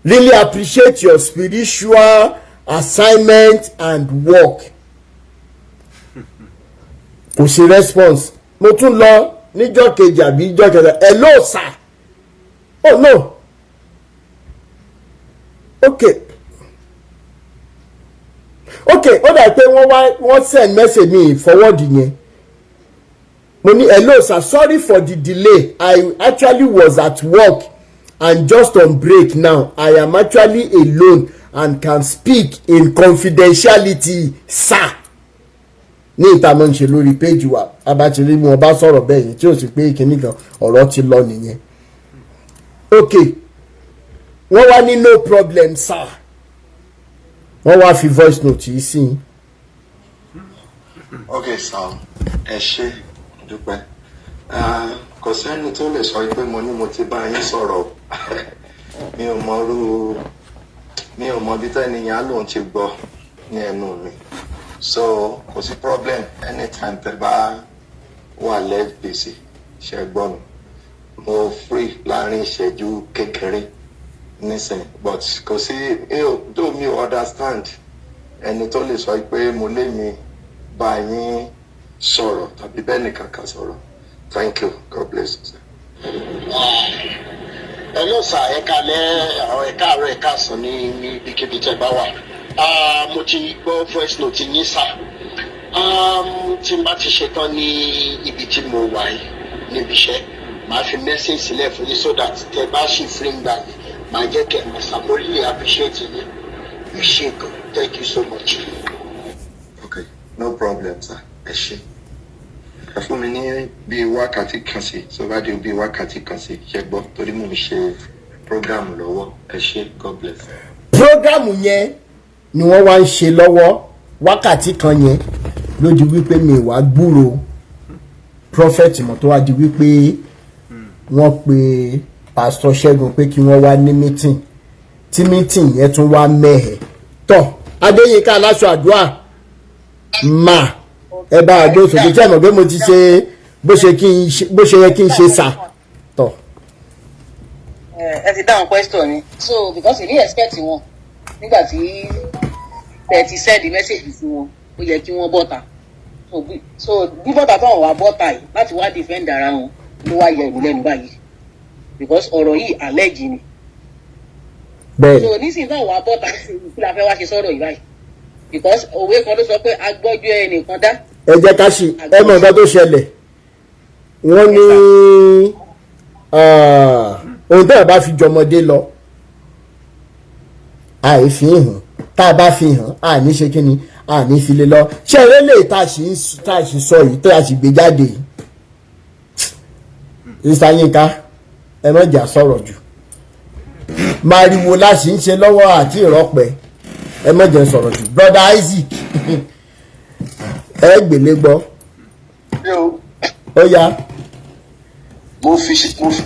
Really appreciate your spiritual assignment and work." Kò sí response. Mo tún lọ níjọ́ kejì àbí ìjọ́ kẹta, "Hello, sir." Oh no, okay, ó dà pé wọ́n wá wọ́n send message mi forward yẹn. Mo ní, "Hello sir, sorry for the delay. I actually was at work and just on break now. I am actually alone and can speak in confidentiality, sir." Ní ìta máa ń ṣe lórí péjì wa, abatiri wọn bá sọ̀rọ̀ bẹ́ẹ̀ yìí tí ó sì pé kinní kan, ọ̀rọ̀ ti lọ nìyẹn. Ok, wọ́n wá ní, "No problem, sir." Wọ́n wá fi voice note yìí sí i. Ok sir, ẹ ṣé, dúpẹ́. Ah, kò sẹ́ni tó lè sọ pé mo ní mo ti bá yín sọ̀rọ̀. Mi ò mọ irú, mi ò mọ bí tẹ́niyàn á lòun ti gbọ́ ní ẹnu mi, so kò sí problem. Anytime tẹ́ bá wà less busy, ṣe gbọ́ mi, mo free láàrin ìṣẹ́jú kékeré nísìnyí. But kò sí, though mi ò understand ẹni tó lè sọ pé mo lé mi bá yín sọ̀rọ̀ tàbí bẹ́ẹ̀ nìkan kan sọ̀rọ̀. Thank you, God bless you, sir. Hello sir, ẹ káalẹ́, àwọn ẹ káàárọ̀, ẹ káàsán ní ibikíbi tẹ́ bá wà. Ah, mo ti gbọ́ voice note yín, sir. Tí n bá ti ṣetán ní ibi tí mo wà yìí níbi iṣẹ́, màá fi message sílẹ̀ fún yín so that tẹ́ bá ṣì free gbà yìí, màá jẹ́ kẹ́ ẹ mọ̀ sir. Mo really appreciate yín. Ẹ ṣé gan, thank you so much. Okay, no problem, sir. Ẹ ṣé. Ẹ fún mi ní bíi wákàtí kan sí, tó bá di bíi wákàtí kan sí, ṣe gbọ́, torí mò ń ṣe program lọ́wọ́. Ẹ ṣé, God bless. Program yẹn ni wọ́n wá ń ṣe lọ́wọ́ wákàtí kan yẹn ló di wípé mi wá gbúrò prophet mọ̀, tó wá di wípé wọ́n pe Pastor Ṣẹ́gun pé kí wọ́n wá ní meeting, tí meeting yẹn tún wá mẹ́hẹ̀ tọ́. Adéyínká aláṣọ àdúrà mà, ẹ bá a gbé sókè tí ẹ mọ̀ pé mo ti ṣe bó ṣe kí n ṣe, bó ṣe yẹ kí n ṣe sà tọ̀. Ẹ ti dáhùn question mi, so because èmi expect wọn nígbà tí Tẹ̀ ti send message sí wọn, ó yẹ kí wọ́n bọ́ta. So bí bọ́ta táwọn wá bọ́ta yìí láti wá defend ara wọn ló wá yẹ ìlú lẹ́nu báyìí, because ọ̀rọ̀ yìí allege ni. So nísìnyí táwọn wá bọ́ta sí, kí la fẹ́ wá ṣe sọ̀rọ̀ yìí báyìí? Because òwe kan ló sọ pé agbọ́jọ́ ẹnìkan dá. Ẹ jẹ́ ká ṣì ẹ mọ̀ nǹkan tó ṣẹlẹ̀. Wọ́n ní ohun tẹ́ ẹ bá fi jọmọdé lọ, àìfi hàn. Tá a bá fi hàn, àní ṣe kí ni, àní fi lè lọ. Ṣé eré lè tá a sì sọ yìí, tá a sì gbé jáde yìí? Mr. Yinka, ẹ má jà sọ̀rọ̀ jù. Mariwo la sì ń ṣe lọ́wọ́ àti ìrọ́pẹ́. Ẹ má jẹ́ sọ̀rọ̀ jù. Brother Isaac, ẹ gbélé gbọ́. Ó yá. Mo fi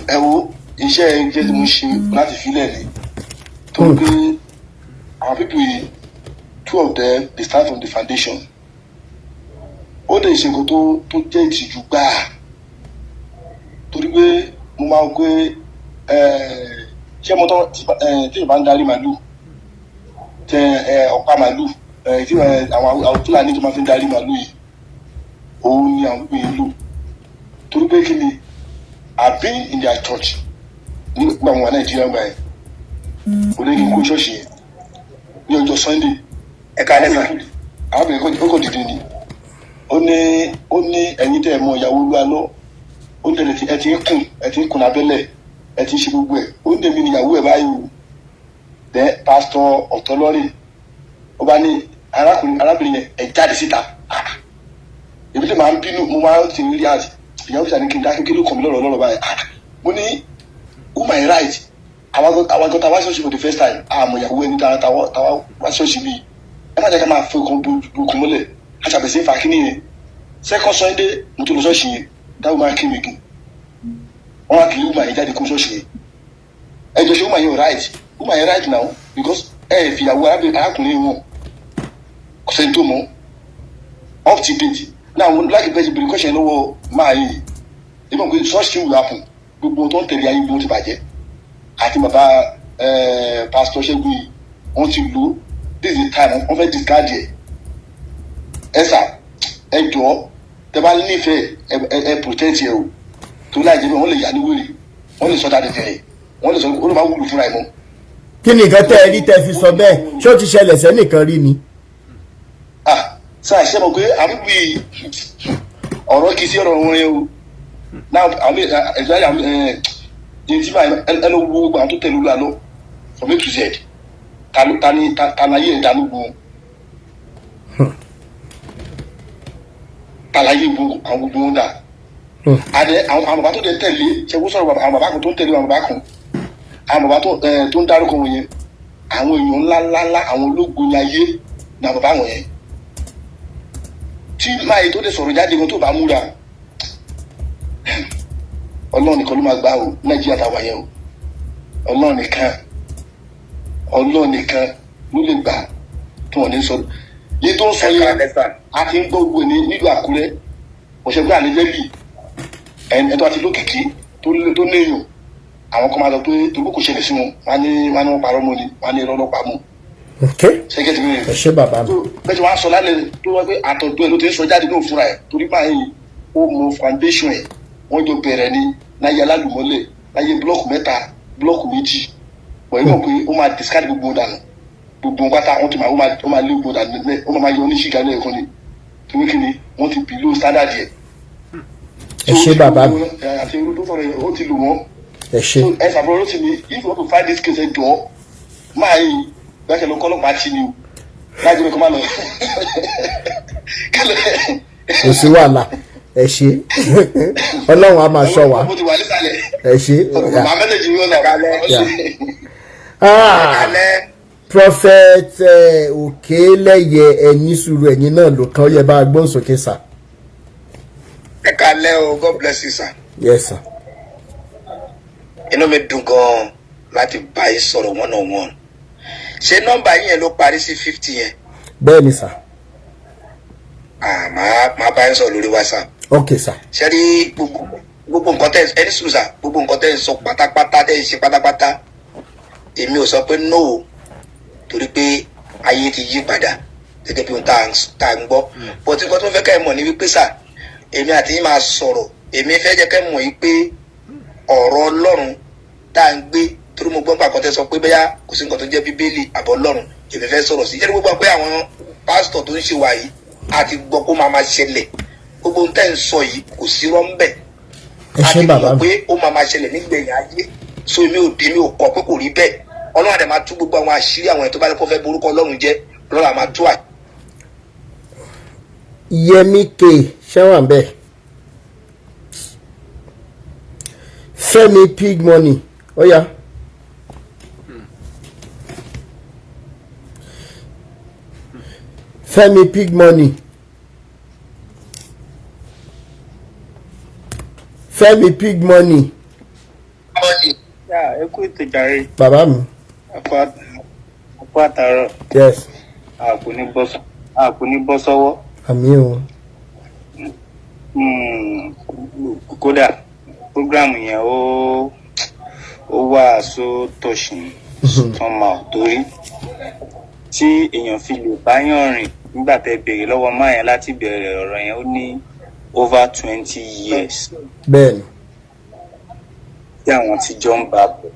ẹ wo iṣẹ́ tí mo ṣe láti filẹ̀ ni tó gbé àwọn people yìí. Two of them, they start from the foundation. Ó lè ṣe nǹkan tó jẹ́ ìtìjú gbáà, torí pé mo máa ń gbé ṣé mo tọ́ tí ìbá ń darí màálù tẹ ọ̀pá màálù tí àwọn Fúlàní tó máa fi ń darí màálù yìí, òun ni àwọn people yìí ń lò. Torí pé kí ni? I've been in their church nígbà wọn wà Nàìjíríà gbà yẹn. Kò ní kí n kó ṣọ́ọ̀ṣì yẹn ní ọjọ́ Sunday. Ẹ káalẹ́ sà. Àwọn obìnrin ó kò dìde ni, ó ní ẹ̀yin tẹ́ ẹ mọ ìyàwó olúwa lọ, ó ní ẹ ti ń kùn, ẹ ti ń kùn lábẹ́lẹ̀, ẹ ti ń ṣe gbogbo ẹ̀. Ó ní èmi ni ìyàwó ẹ̀ báyìí o. Dẹ́ Pásítọ̀ Ọ̀tọ́lọ́rìn, ó bá ní arákùnrin, arábìnrin yẹn, ẹ jáde síta. Ah, èmi lè máa ń bínú, mo máa ń ti rí àti ìyàwó ìsàn ní kí n dákẹ́. Kí ló kàn mí lọ́rọ̀ lọ́rọ̀ báyìí? Ah, mo ní who my right? Àwọn agbọ́n táwa ṣọ́ọ̀ṣì for the first time, àmọ̀ ìyàwó ẹni táwa wá ṣọ́ọ̀ṣì bíi ẹ má jẹ́ ká máa fẹ́ ọkàn burúkú mọ́lẹ̀. Aṣàbẹ̀sẹ̀ fà kí nìyẹn. Second Sunday mo tó lọ ṣọ́ọ̀ṣì yẹn, that woman came again. Wọ́n wá kiri woman yẹn jáde kó ṣọ́ọ̀ṣì yẹn. Ẹ jọ, ṣe woman yẹn right? Woman yẹn right now, because ẹ fìyàwó arákùnrin wọn, kò sẹ́ni tó mọ̀ up to date now. Mo like bẹ́ẹ̀ ṣe bèrè question lọ́wọ́ máa yìí. Èmi mọ̀ pé such thing will happen. Gbogbo tó ń tẹ̀lé ayé gbogbo ti bàjẹ́ àti bàbá Pastor Ṣẹ́gun yìí, wọ́n ti lò. This is the time wọ́n fẹ́ discard ẹ̀. Ẹ sà, ẹ jọ̀ọ́, tẹ bá nífẹ̀ẹ́ ẹ, ẹ protect ẹ o, tó láì jẹ́ bẹ́ẹ̀, wọ́n lè yà ní wèrè, wọ́n lè sọ dáadé tẹ̀lé, wọ́n lè sọ ó lè má wúlò fúnra ẹ̀ mọ́. Kí ni nǹkan tẹ́ ẹ rí tẹ́ fi sọ bẹ́ẹ̀? Ṣé ó ti ṣẹlẹ̀ sẹ́nìkan rí ni? Ah, sáà, ṣe mọ̀ pé àwọn bí ọ̀rọ̀ kìí sí ọ̀rọ̀ wọn yẹn o. Now àwọn ẹ̀sọ́ àwọn ẹ̀ ẹ̀ tí máa ẹ lọ wo gbogbo àwọn tó tẹ̀lé olúwa lọ from A to Z, ta ló ta ni ta láyé ẹ̀ dánú gbogbo ta láyé gbogbo àwọn gbogbo wọn dà àdẹ. Àwọn bàbá tó dẹ̀ tẹ̀lé, ṣe wọ́n sọ̀rọ̀ àwọn bàbá kan tó ń tẹ̀lé, àwọn bàbá kan, àwọn bàbá tó ń dárúkọ wọn yẹn, àwọn èèyàn ńlá ńlá ńlá, àwọn ológun ní ayé ní àwọn bàbá wọn yẹn. Tí máa tó dé sọ̀rọ̀ jáde gan, tó bá múra, Ọlọ́run nìkan ló máa gbà o. Nàìjíríà táwa yẹn o, Ọlọ́run nìkan, Ọlọ́run nìkan ló lè gbà tí wọ́n ní sọ yìí tó ń sọ yẹn. A ti ń gbọ́ gbogbo ní nílùú Àkúrẹ́ òṣèlú àlejò ẹni tó àti lókìkí tó léèyàn. Àwọn kan máa sọ pé torí kò ṣẹlẹ̀ sí wọn, wọ́n á ní wọ́n parọ́ mọ́ ni, wọ́n á ní irọ́ lọ́pàá mọ́. Ṣẹ́gẹ́tì mi? Ẹ ṣé, bàbá mi. Bẹ́ẹ̀ tí wọ́n á sọ lálẹ́ tó wọ́n pé àtọ̀dọ́ ẹ̀ ló ti ń sọ jáde ní òfúnra ẹ̀, torí báyìí ó mọ foundation ẹ̀. Wọ́n jọ bẹ̀rẹ̀ ní láyé alálùmọ́lẹ̀, láyé block mẹ́ta, block méjì. Wọ́n yóò pé ó máa discard gbogbo dànù, gbogbo pátá. Wọ́n ti máa ó máa lé gbogbo dànù lẹ́, ó máa yọ oníṣìgá lẹ́ẹ̀kan ni. Torí kí ni? Wọ́n ti below standard yẹ. Ẹ ṣé, bàbá mi. Àti irú tó sọ̀rọ̀ yẹn, ó ti lò wọ́n. Ẹ ṣé. Ẹ sàbúrò ló ti ní if you want to fight this case, ẹ jọ, máa yìí bẹ́ẹ̀ ṣe lọ kọ́ ọlọ́pàá tì ní o, láti pé kó má lọ. Kò sí wàhálà, ẹ ṣé. Ọlọ́run á máa ṣọ́ wa. Mo ti wà nísàlẹ̀. Ẹ ṣé. Màá mẹ́lẹ̀jì yóò náà. Ah, Prophet Òkèlẹ́yẹ, ẹ̀yin sùúrù, ẹ̀yin náà ló kàn yẹ bá a gbóhùn sókè sà. Ẹ káalẹ́ o. God bless you, sir. Yes, sir. Inú mi dùn gan-an láti bá yín sọ̀rọ̀ one on one. Ṣé nọ́mbà yín yẹn ló parí sí 50 yẹn? Bẹ́ẹ̀ ni, sà. Ah, màá bá yín sọ̀rọ̀ lórí WhatsApp. Ok, sà. Ṣé rí gbogbo nǹkan tẹ́ ẹni sùn sà, gbogbo nǹkan tẹ́ ń sọ pátápátá, tẹ́ ń ṣe pátápátá, èmi ò sọ pé no o, torí pé Ayé ti yí padà gẹ́gẹ́ bí ohun tá à ń gbọ́. But nǹkan tó ń fẹ́ ká ẹ mọ̀ ní wípé sà, èmi àti yín máa sọ̀rọ̀. Èmi fẹ́ jẹ́ ká ẹ mọ̀ yìí pé ọ̀rọ̀ Ọlọ́run tá à ń gbé, torí mo gbọ́ pàkọ́ tẹ́ sọ pé bẹ́yà kò sí nǹkan tó jẹ́ Bíbélì àbọ̀ Ọlọ́run, èmi fẹ́ sọ̀rọ̀ sí. Jẹ́rìí gbogbo pé àwọn pásítọ̀ tó ń ṣe wà yìí àti gbọ́ kó máa ṣẹlẹ̀. Gbogbo ohun tẹ́ ń sọ yìí kò sí rọ́ńbẹ̀. Ẹ ṣé bàbá mi. mi. Pé ó máa ṣẹlẹ̀ nígbẹ̀yìn ayé. So èmi ò dé, mi ò kọ̀ pé kò rí bẹ́ẹ̀. Ọlọ́run àdè máa tú gbogbo àwọn àṣírí àwọn ẹ̀ tó bá kó fẹ́ borúkọ Ọlọ́run jẹ́. Ọlọ́run á máa tú àṣírí. Yẹmi K ṣẹ́wọ̀n bẹ́ẹ̀. Fẹ́mi Pig Money, ó yá. Fẹ́mi Pig Money. Fẹ́mi Pig Money. Ẹ kú ètò jàre. Bàbá mi. Ẹ kú àtàárọ̀. Yes. A kò ní bọ́ sọ́wọ́. Àmín o. Kódà program yẹn ó wà so touching somehow, torí tí èèyàn fi lè báyàn rìn nígbà tẹ́ béèrè lọ́wọ́ máa yẹn láti bẹ̀rẹ̀ ọ̀rọ̀ yẹn, ó ní over 20 years. Bẹ́ẹ̀ni. Tí àwọn ti jọ ń bá bọ̀,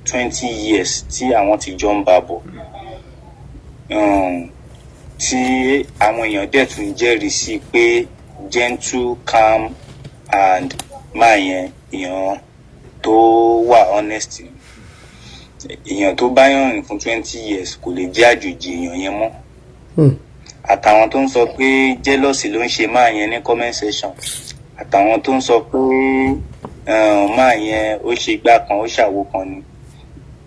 20 years tí àwọn ti jọ ń bá bọ̀, tí àwọn èèyàn dẹ̀ tún jẹ́rìí sí pé gentle, calm and máa yẹn èèyàn tó wà honest, èèyàn tó bá yàn rìn fún 20 years kò lè jẹ́ àjòjì èèyàn yẹn mọ́. Àtàwọn tó ń sọ pé jealousy ló ń ṣe máa yẹn ní comment section, àtàwọn tó ń sọ pé máa yẹn ó ṣe igbá kan, ó ṣàwo kan ni,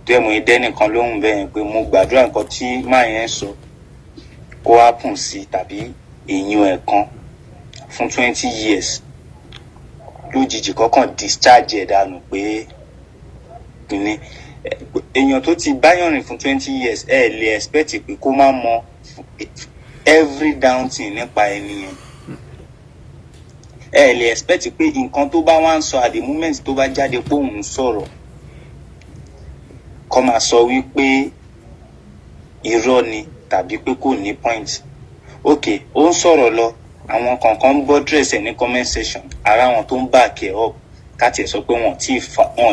dẹ́mu idẹ́ nìkan lóhùn bẹ́ẹ̀ yẹn pé mo gbàdúrà nǹkan tí máa yẹn sọ kó happen sí tàbí èèyàn ẹ̀ kan fún 20 years lójijì kọ́kàn discharge ẹ̀ dànù pé kìíní. Èèyàn tó ti báyàn rìn fún 20 years, ẹ lè expect pé kó má mọ every down thing nípa ẹni yẹn. Ẹ lè expect pé nǹkan tó bá wá ń sọ at the moment tó bá jáde pé òun ń sọ̀rọ̀, kó máa sọ wípé irọ́ ni tàbí pé kò ní point. Ok, ó ń sọ̀rọ̀ lọ, àwọn kọ̀ọ̀kan ń bọ́ dress ẹ̀ ní comment section, ara wọn tó ń back ẹ̀ up, ká tiẹ̀ sọ pé wọ́n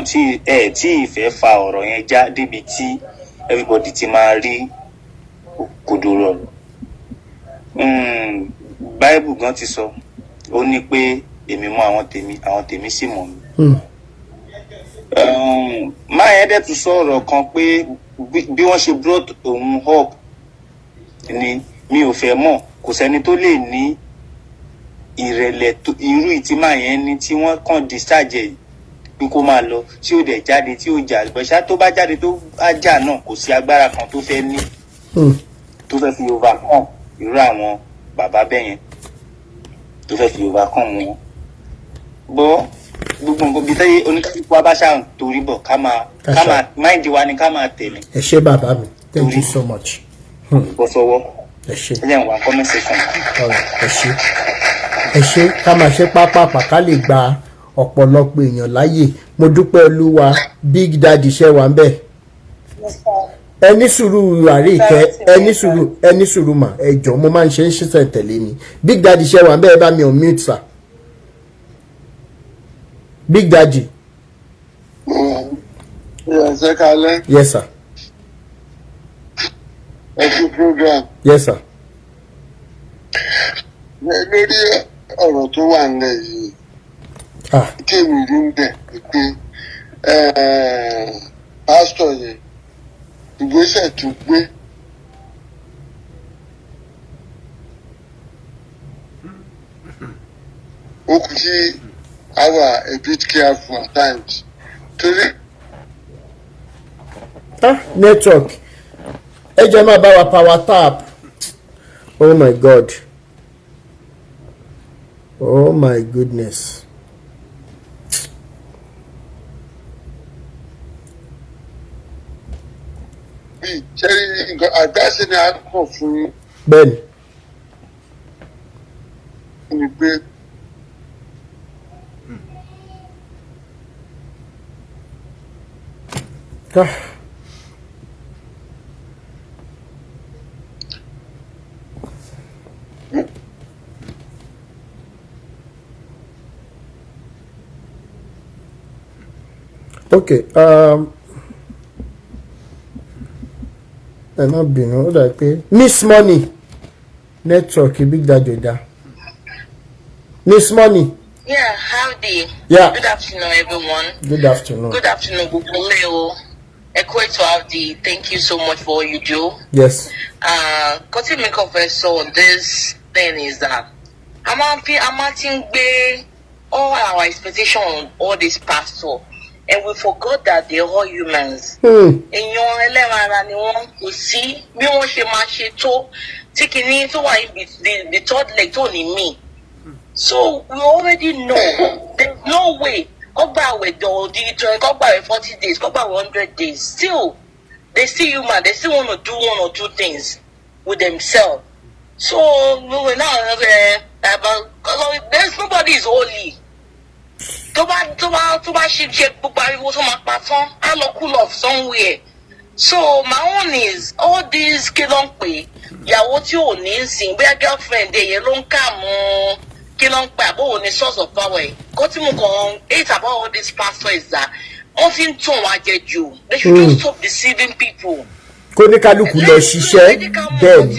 tí ẹ̀ tí ì fẹ́ fa ọ̀rọ̀ yẹn já débi tí everybody ti máa rí kodoro ọ̀rọ̀. Bible gan ti sọ, ó ní pé èmi mọ àwọn tèmi, àwọn tèmi sì mọ̀ mí. Máa yẹn dẹ̀ tún sọ ọ̀rọ̀ kan pé bí wọ́n ṣe brought òun up ni mi ò fẹ́ mọ̀. Kò sẹ́ni tó lè ní ìrẹ̀lẹ̀ irú ìtí máa yẹn ní tí wọ́n kàn discharge ẹ̀ pé kó máa lọ, tí ó dẹ̀ jáde, tí ó jà gbọ̀ṣá, tó bá jáde tó bá jà náà, kò sí agbára kan tó fẹ́ ní tó fẹ́ fi overcome irú àwọn bàbá bẹ́ẹ̀ yẹn, tó fẹ́ fi overcome wọn. Bọ́ gbogbo nǹkan bíi tẹ́yẹ oníkálukú wa bá ṣáà ń torí bọ̀, ká máa mind wa ni ká máa tẹ̀lé. Ẹ ṣé bàbá mi, thank you so much. Bọ́ sọ́wọ́. Ẹ ṣé. Ẹ jẹ́ n wá comment section. Ẹ ṣé, ẹ ṣé. Ká máa ṣe pápápá ká lè gba ọ̀pọ̀lọpọ̀ èèyàn láàyè. Mo dúpẹ́ olúwa. Big Daddy, ṣẹ́ wà ń bẹ̀? Ẹ ní sùúrù, àríkẹ́, ẹ ní sùúrù, ẹ ní sùúrù mà. Ẹ jọ̀ọ́, mo máa ń ṣe ń ṣiṣẹ́ tẹ̀lé ni. Big Daddy, ṣẹ́ wà ń bẹ̀? Ẹ bá mi unmute sir. Big Daddy. Ẹ kálẹ́. Yes sir. Ẹ kú program. Yes sir. Lórí ọ̀rọ̀ tó wà nílẹ̀ yìí, tèmi rí ń bẹ̀ ni pé pásítọ̀ yẹn, ìgbésẹ̀ tó gbé, ó kù sí àwa a bit careful at times torí. Ah, network. Ẹ jẹ́ máa bá wa power tap. Oh my God, oh my goodness. Bí ṣẹ́rí nǹkan àgbáṣe ni a kọ̀ fún Bẹ́ẹ̀ni. Ni pé Ah. Ok, ẹ má bínú, ó dàbí pé Miss Money, network Big Daddy ò dáa. Miss Money. Yeah, howdy. Yeah. Good afternoon, everyone. Good afternoon. Good afternoon, gbogbo ilé o. Ẹ kú ètò, Howdy. Thank you so much for all you do. Yes. Nǹkan tí mi kàn fẹ́ sọ on this thing is that a máa ń fi a máa ti ń gbé all our expectation on all these pastor, and we forgot that they are all humans. Èèyàn ẹlẹ́ran ara ni wọ́n. Kò sí bí wọ́n ṣe máa ṣe tó tí kìíní tó wà ní the third leg tó ní mí. So we already know there's no way kó gba àwẹ̀ dọ̀ọ̀dì kó gba àwẹ̀ 40 days, kó gba àwẹ̀ 100 days, still they still human. They still want to do one or two things with themselves. So we will now about, there's nobody is holy. Tó bá ṣe gbogbo ariwo tó máa pa tán, á lọ cool off somewhere. So my own is all these, kí ló ń pè, ìyàwó tí ò ní í sìn, bóyá girlfriend ẹ̀ yẹn ló ń kà mú, kí ló ń pè, àbó òun ní source of power ẹ̀. Kó tí mo kàn hate about all these pastors is that wọ́n ti ń tàn wá jẹ jù. They should just stop deceiving people. Kó ní kálukú lọ ṣiṣẹ́, bẹ́ẹ̀ ni.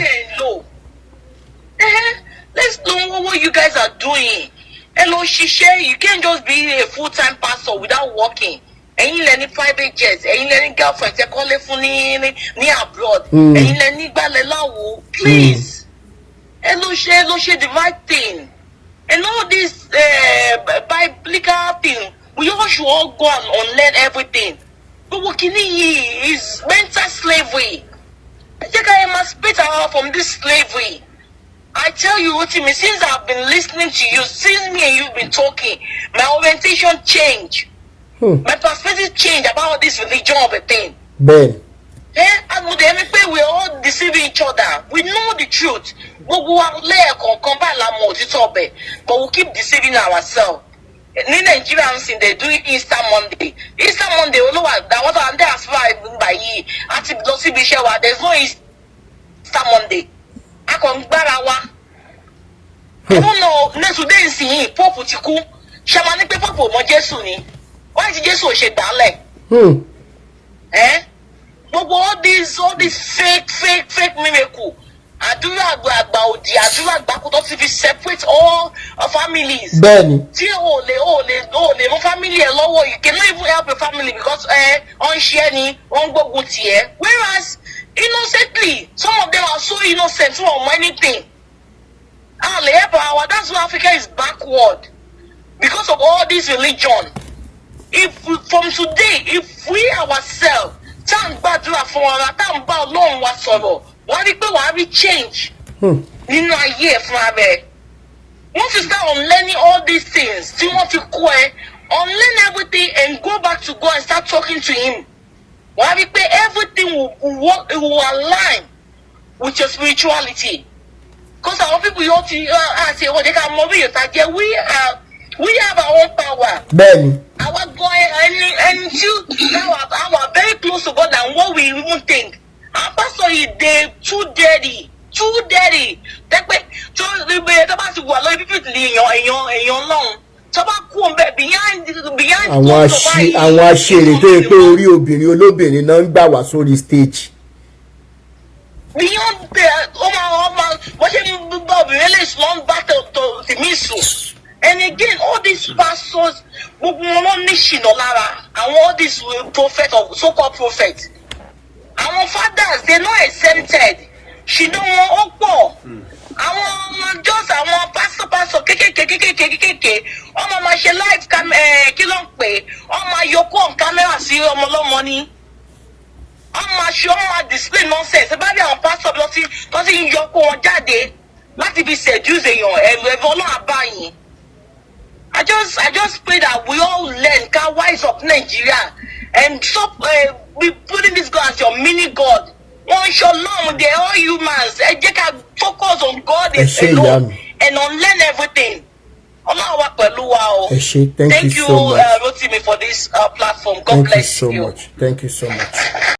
Let's know what you guys are doing. Ẹ lọ ṣiṣẹ́. You can't just be a full time pastor without working. Ẹ̀yin lẹ ní private jet, ẹ̀yin lẹ ní girlfriend ẹ kọ́lé fún ní abroad, ẹ̀yin lẹ ní gbálẹ̀ láwo. Please, ẹ lọ ṣe the right thing. And all this biblical thing, we all should all go and unlearn everything. Gbogbo kìíní yìí is mental slavery. Ẹ jẹ́ ká emancipate our from this slavery. I tell you, Rotimi, since I've been listening to you, since me and you've been talking, my orientation change. My perspective change about this religion of a thing. Bẹ́ẹ̀ ni. Eh, and with the pé we all deceiving each other. We know the truth. Gbogbo wa lẹ́ẹ̀kọ̀ọ̀kan báyìí la mọ òtítọ́ ọbẹ̀, but we keep deceiving ourselves. Ní Nàìjíríà ń sìn, they do Easter Monday. Easter Monday olówó àwọn tó à ń dẹ́ àsùnwà ìgbà yìí àti lọ síbi iṣẹ́ wa. There is no Easter Monday. A kàn ń gbára wa. I don't know, ní today nsìnyí, Pope ti kú. Ṣé máa ní pé Pope ò mọ Jésù ni? Wáyé tí Jésù ò ṣe gbà á lẹ̀? Eh? Gbogbo all these fake fake fake miracle, àdúrà àgbà àgbà òdì, àdúrà àgbàkú tó ti fi separate all families. Bẹ́ẹ̀ ni. Tí o lè mú family ẹ lọ́wọ́, you cannot even help your family because ẹ ọ ń ṣe ẹ ni wọ́n ń gbógun tiẹ̀, whereas innocently, some of them are so innocent, wọn ò mọ anything. A lè help our, that's why Africa is backward, because of all this religion. If from today, if we ourselves tá à ń gbàdúrà fún ara, tá à ń bá Ọlọ́run wa sọ̀rọ̀, wàá rí pé wàá rí change nínú ayé ẹ̀ fúnra rẹ̀. Once you start unlearning all these things tí wọ́n fi kó ẹ, unlearn everything and go back to God and start talking to him, wàá rí pé everything will work, it will align with your spirituality, because our people yóò ti àti ẹ̀wọ̀n jẹ́ ká mọ bí ìyọ̀tà jẹ́. We have our own power. Bẹ́ẹ̀ ni. Our God, ẹni tí our very close to God than what we even think. Our pastor yìí dey too dirty, too dirty, tẹ́pẹ́ tó ibi tó bá ti wà lórí pípì èèyàn lọ́hùn tó bá kú òun bẹ́ẹ̀ behind àwọn closed door àṣì báyìí. Àwọn aṣèrè tó yẹ pé orí obìnrin olóbìnrin náà ń gbà wá sórí stage. Beyond there, ó máa wọ́n ṣe ń bá obìnrin lè sùn, wọ́n ń bá tèmi sùn. And again, all these pastors, gbogbo wọn ló ní ṣìnà lára. Àwọn all these prophet or so called prophet, àwọn fathers, they no exempted. Ṣìnà wọn ó pọ̀. Àwọn ọmọ just àwọn pastor kékèké kékèké kékèké, wọ́n máa ma ṣe live cam, kí ló ń pè, wọ́n máa yọkó on camera sí ọmọ ọlọ́mọ ni, wọ́n máa ṣe, wọ́n máa display nonsense. Ẹ bá rí àwọn pastor bí wọ́n ti ń yọ kó wọn jáde láti fi seduce èèyàn, ẹ̀rù Ọlọ́run àbáyìn. I just pray that we all learn, ká wise up Nigeria and stop be putting this God as your mini God. Wọ́n ń ṣe Ọlọ́run, they are all humans. Ẹ jẹ́ ká focus on God Ẹ ṣé, ìyá alone mi. and unlearn everything. Ọlọ́run wà pẹ̀lú wa o. Ẹ ṣé, thank you Thank you, so much. Rotimi, for this platform. God Thank you bless so you. much. Thank you so much.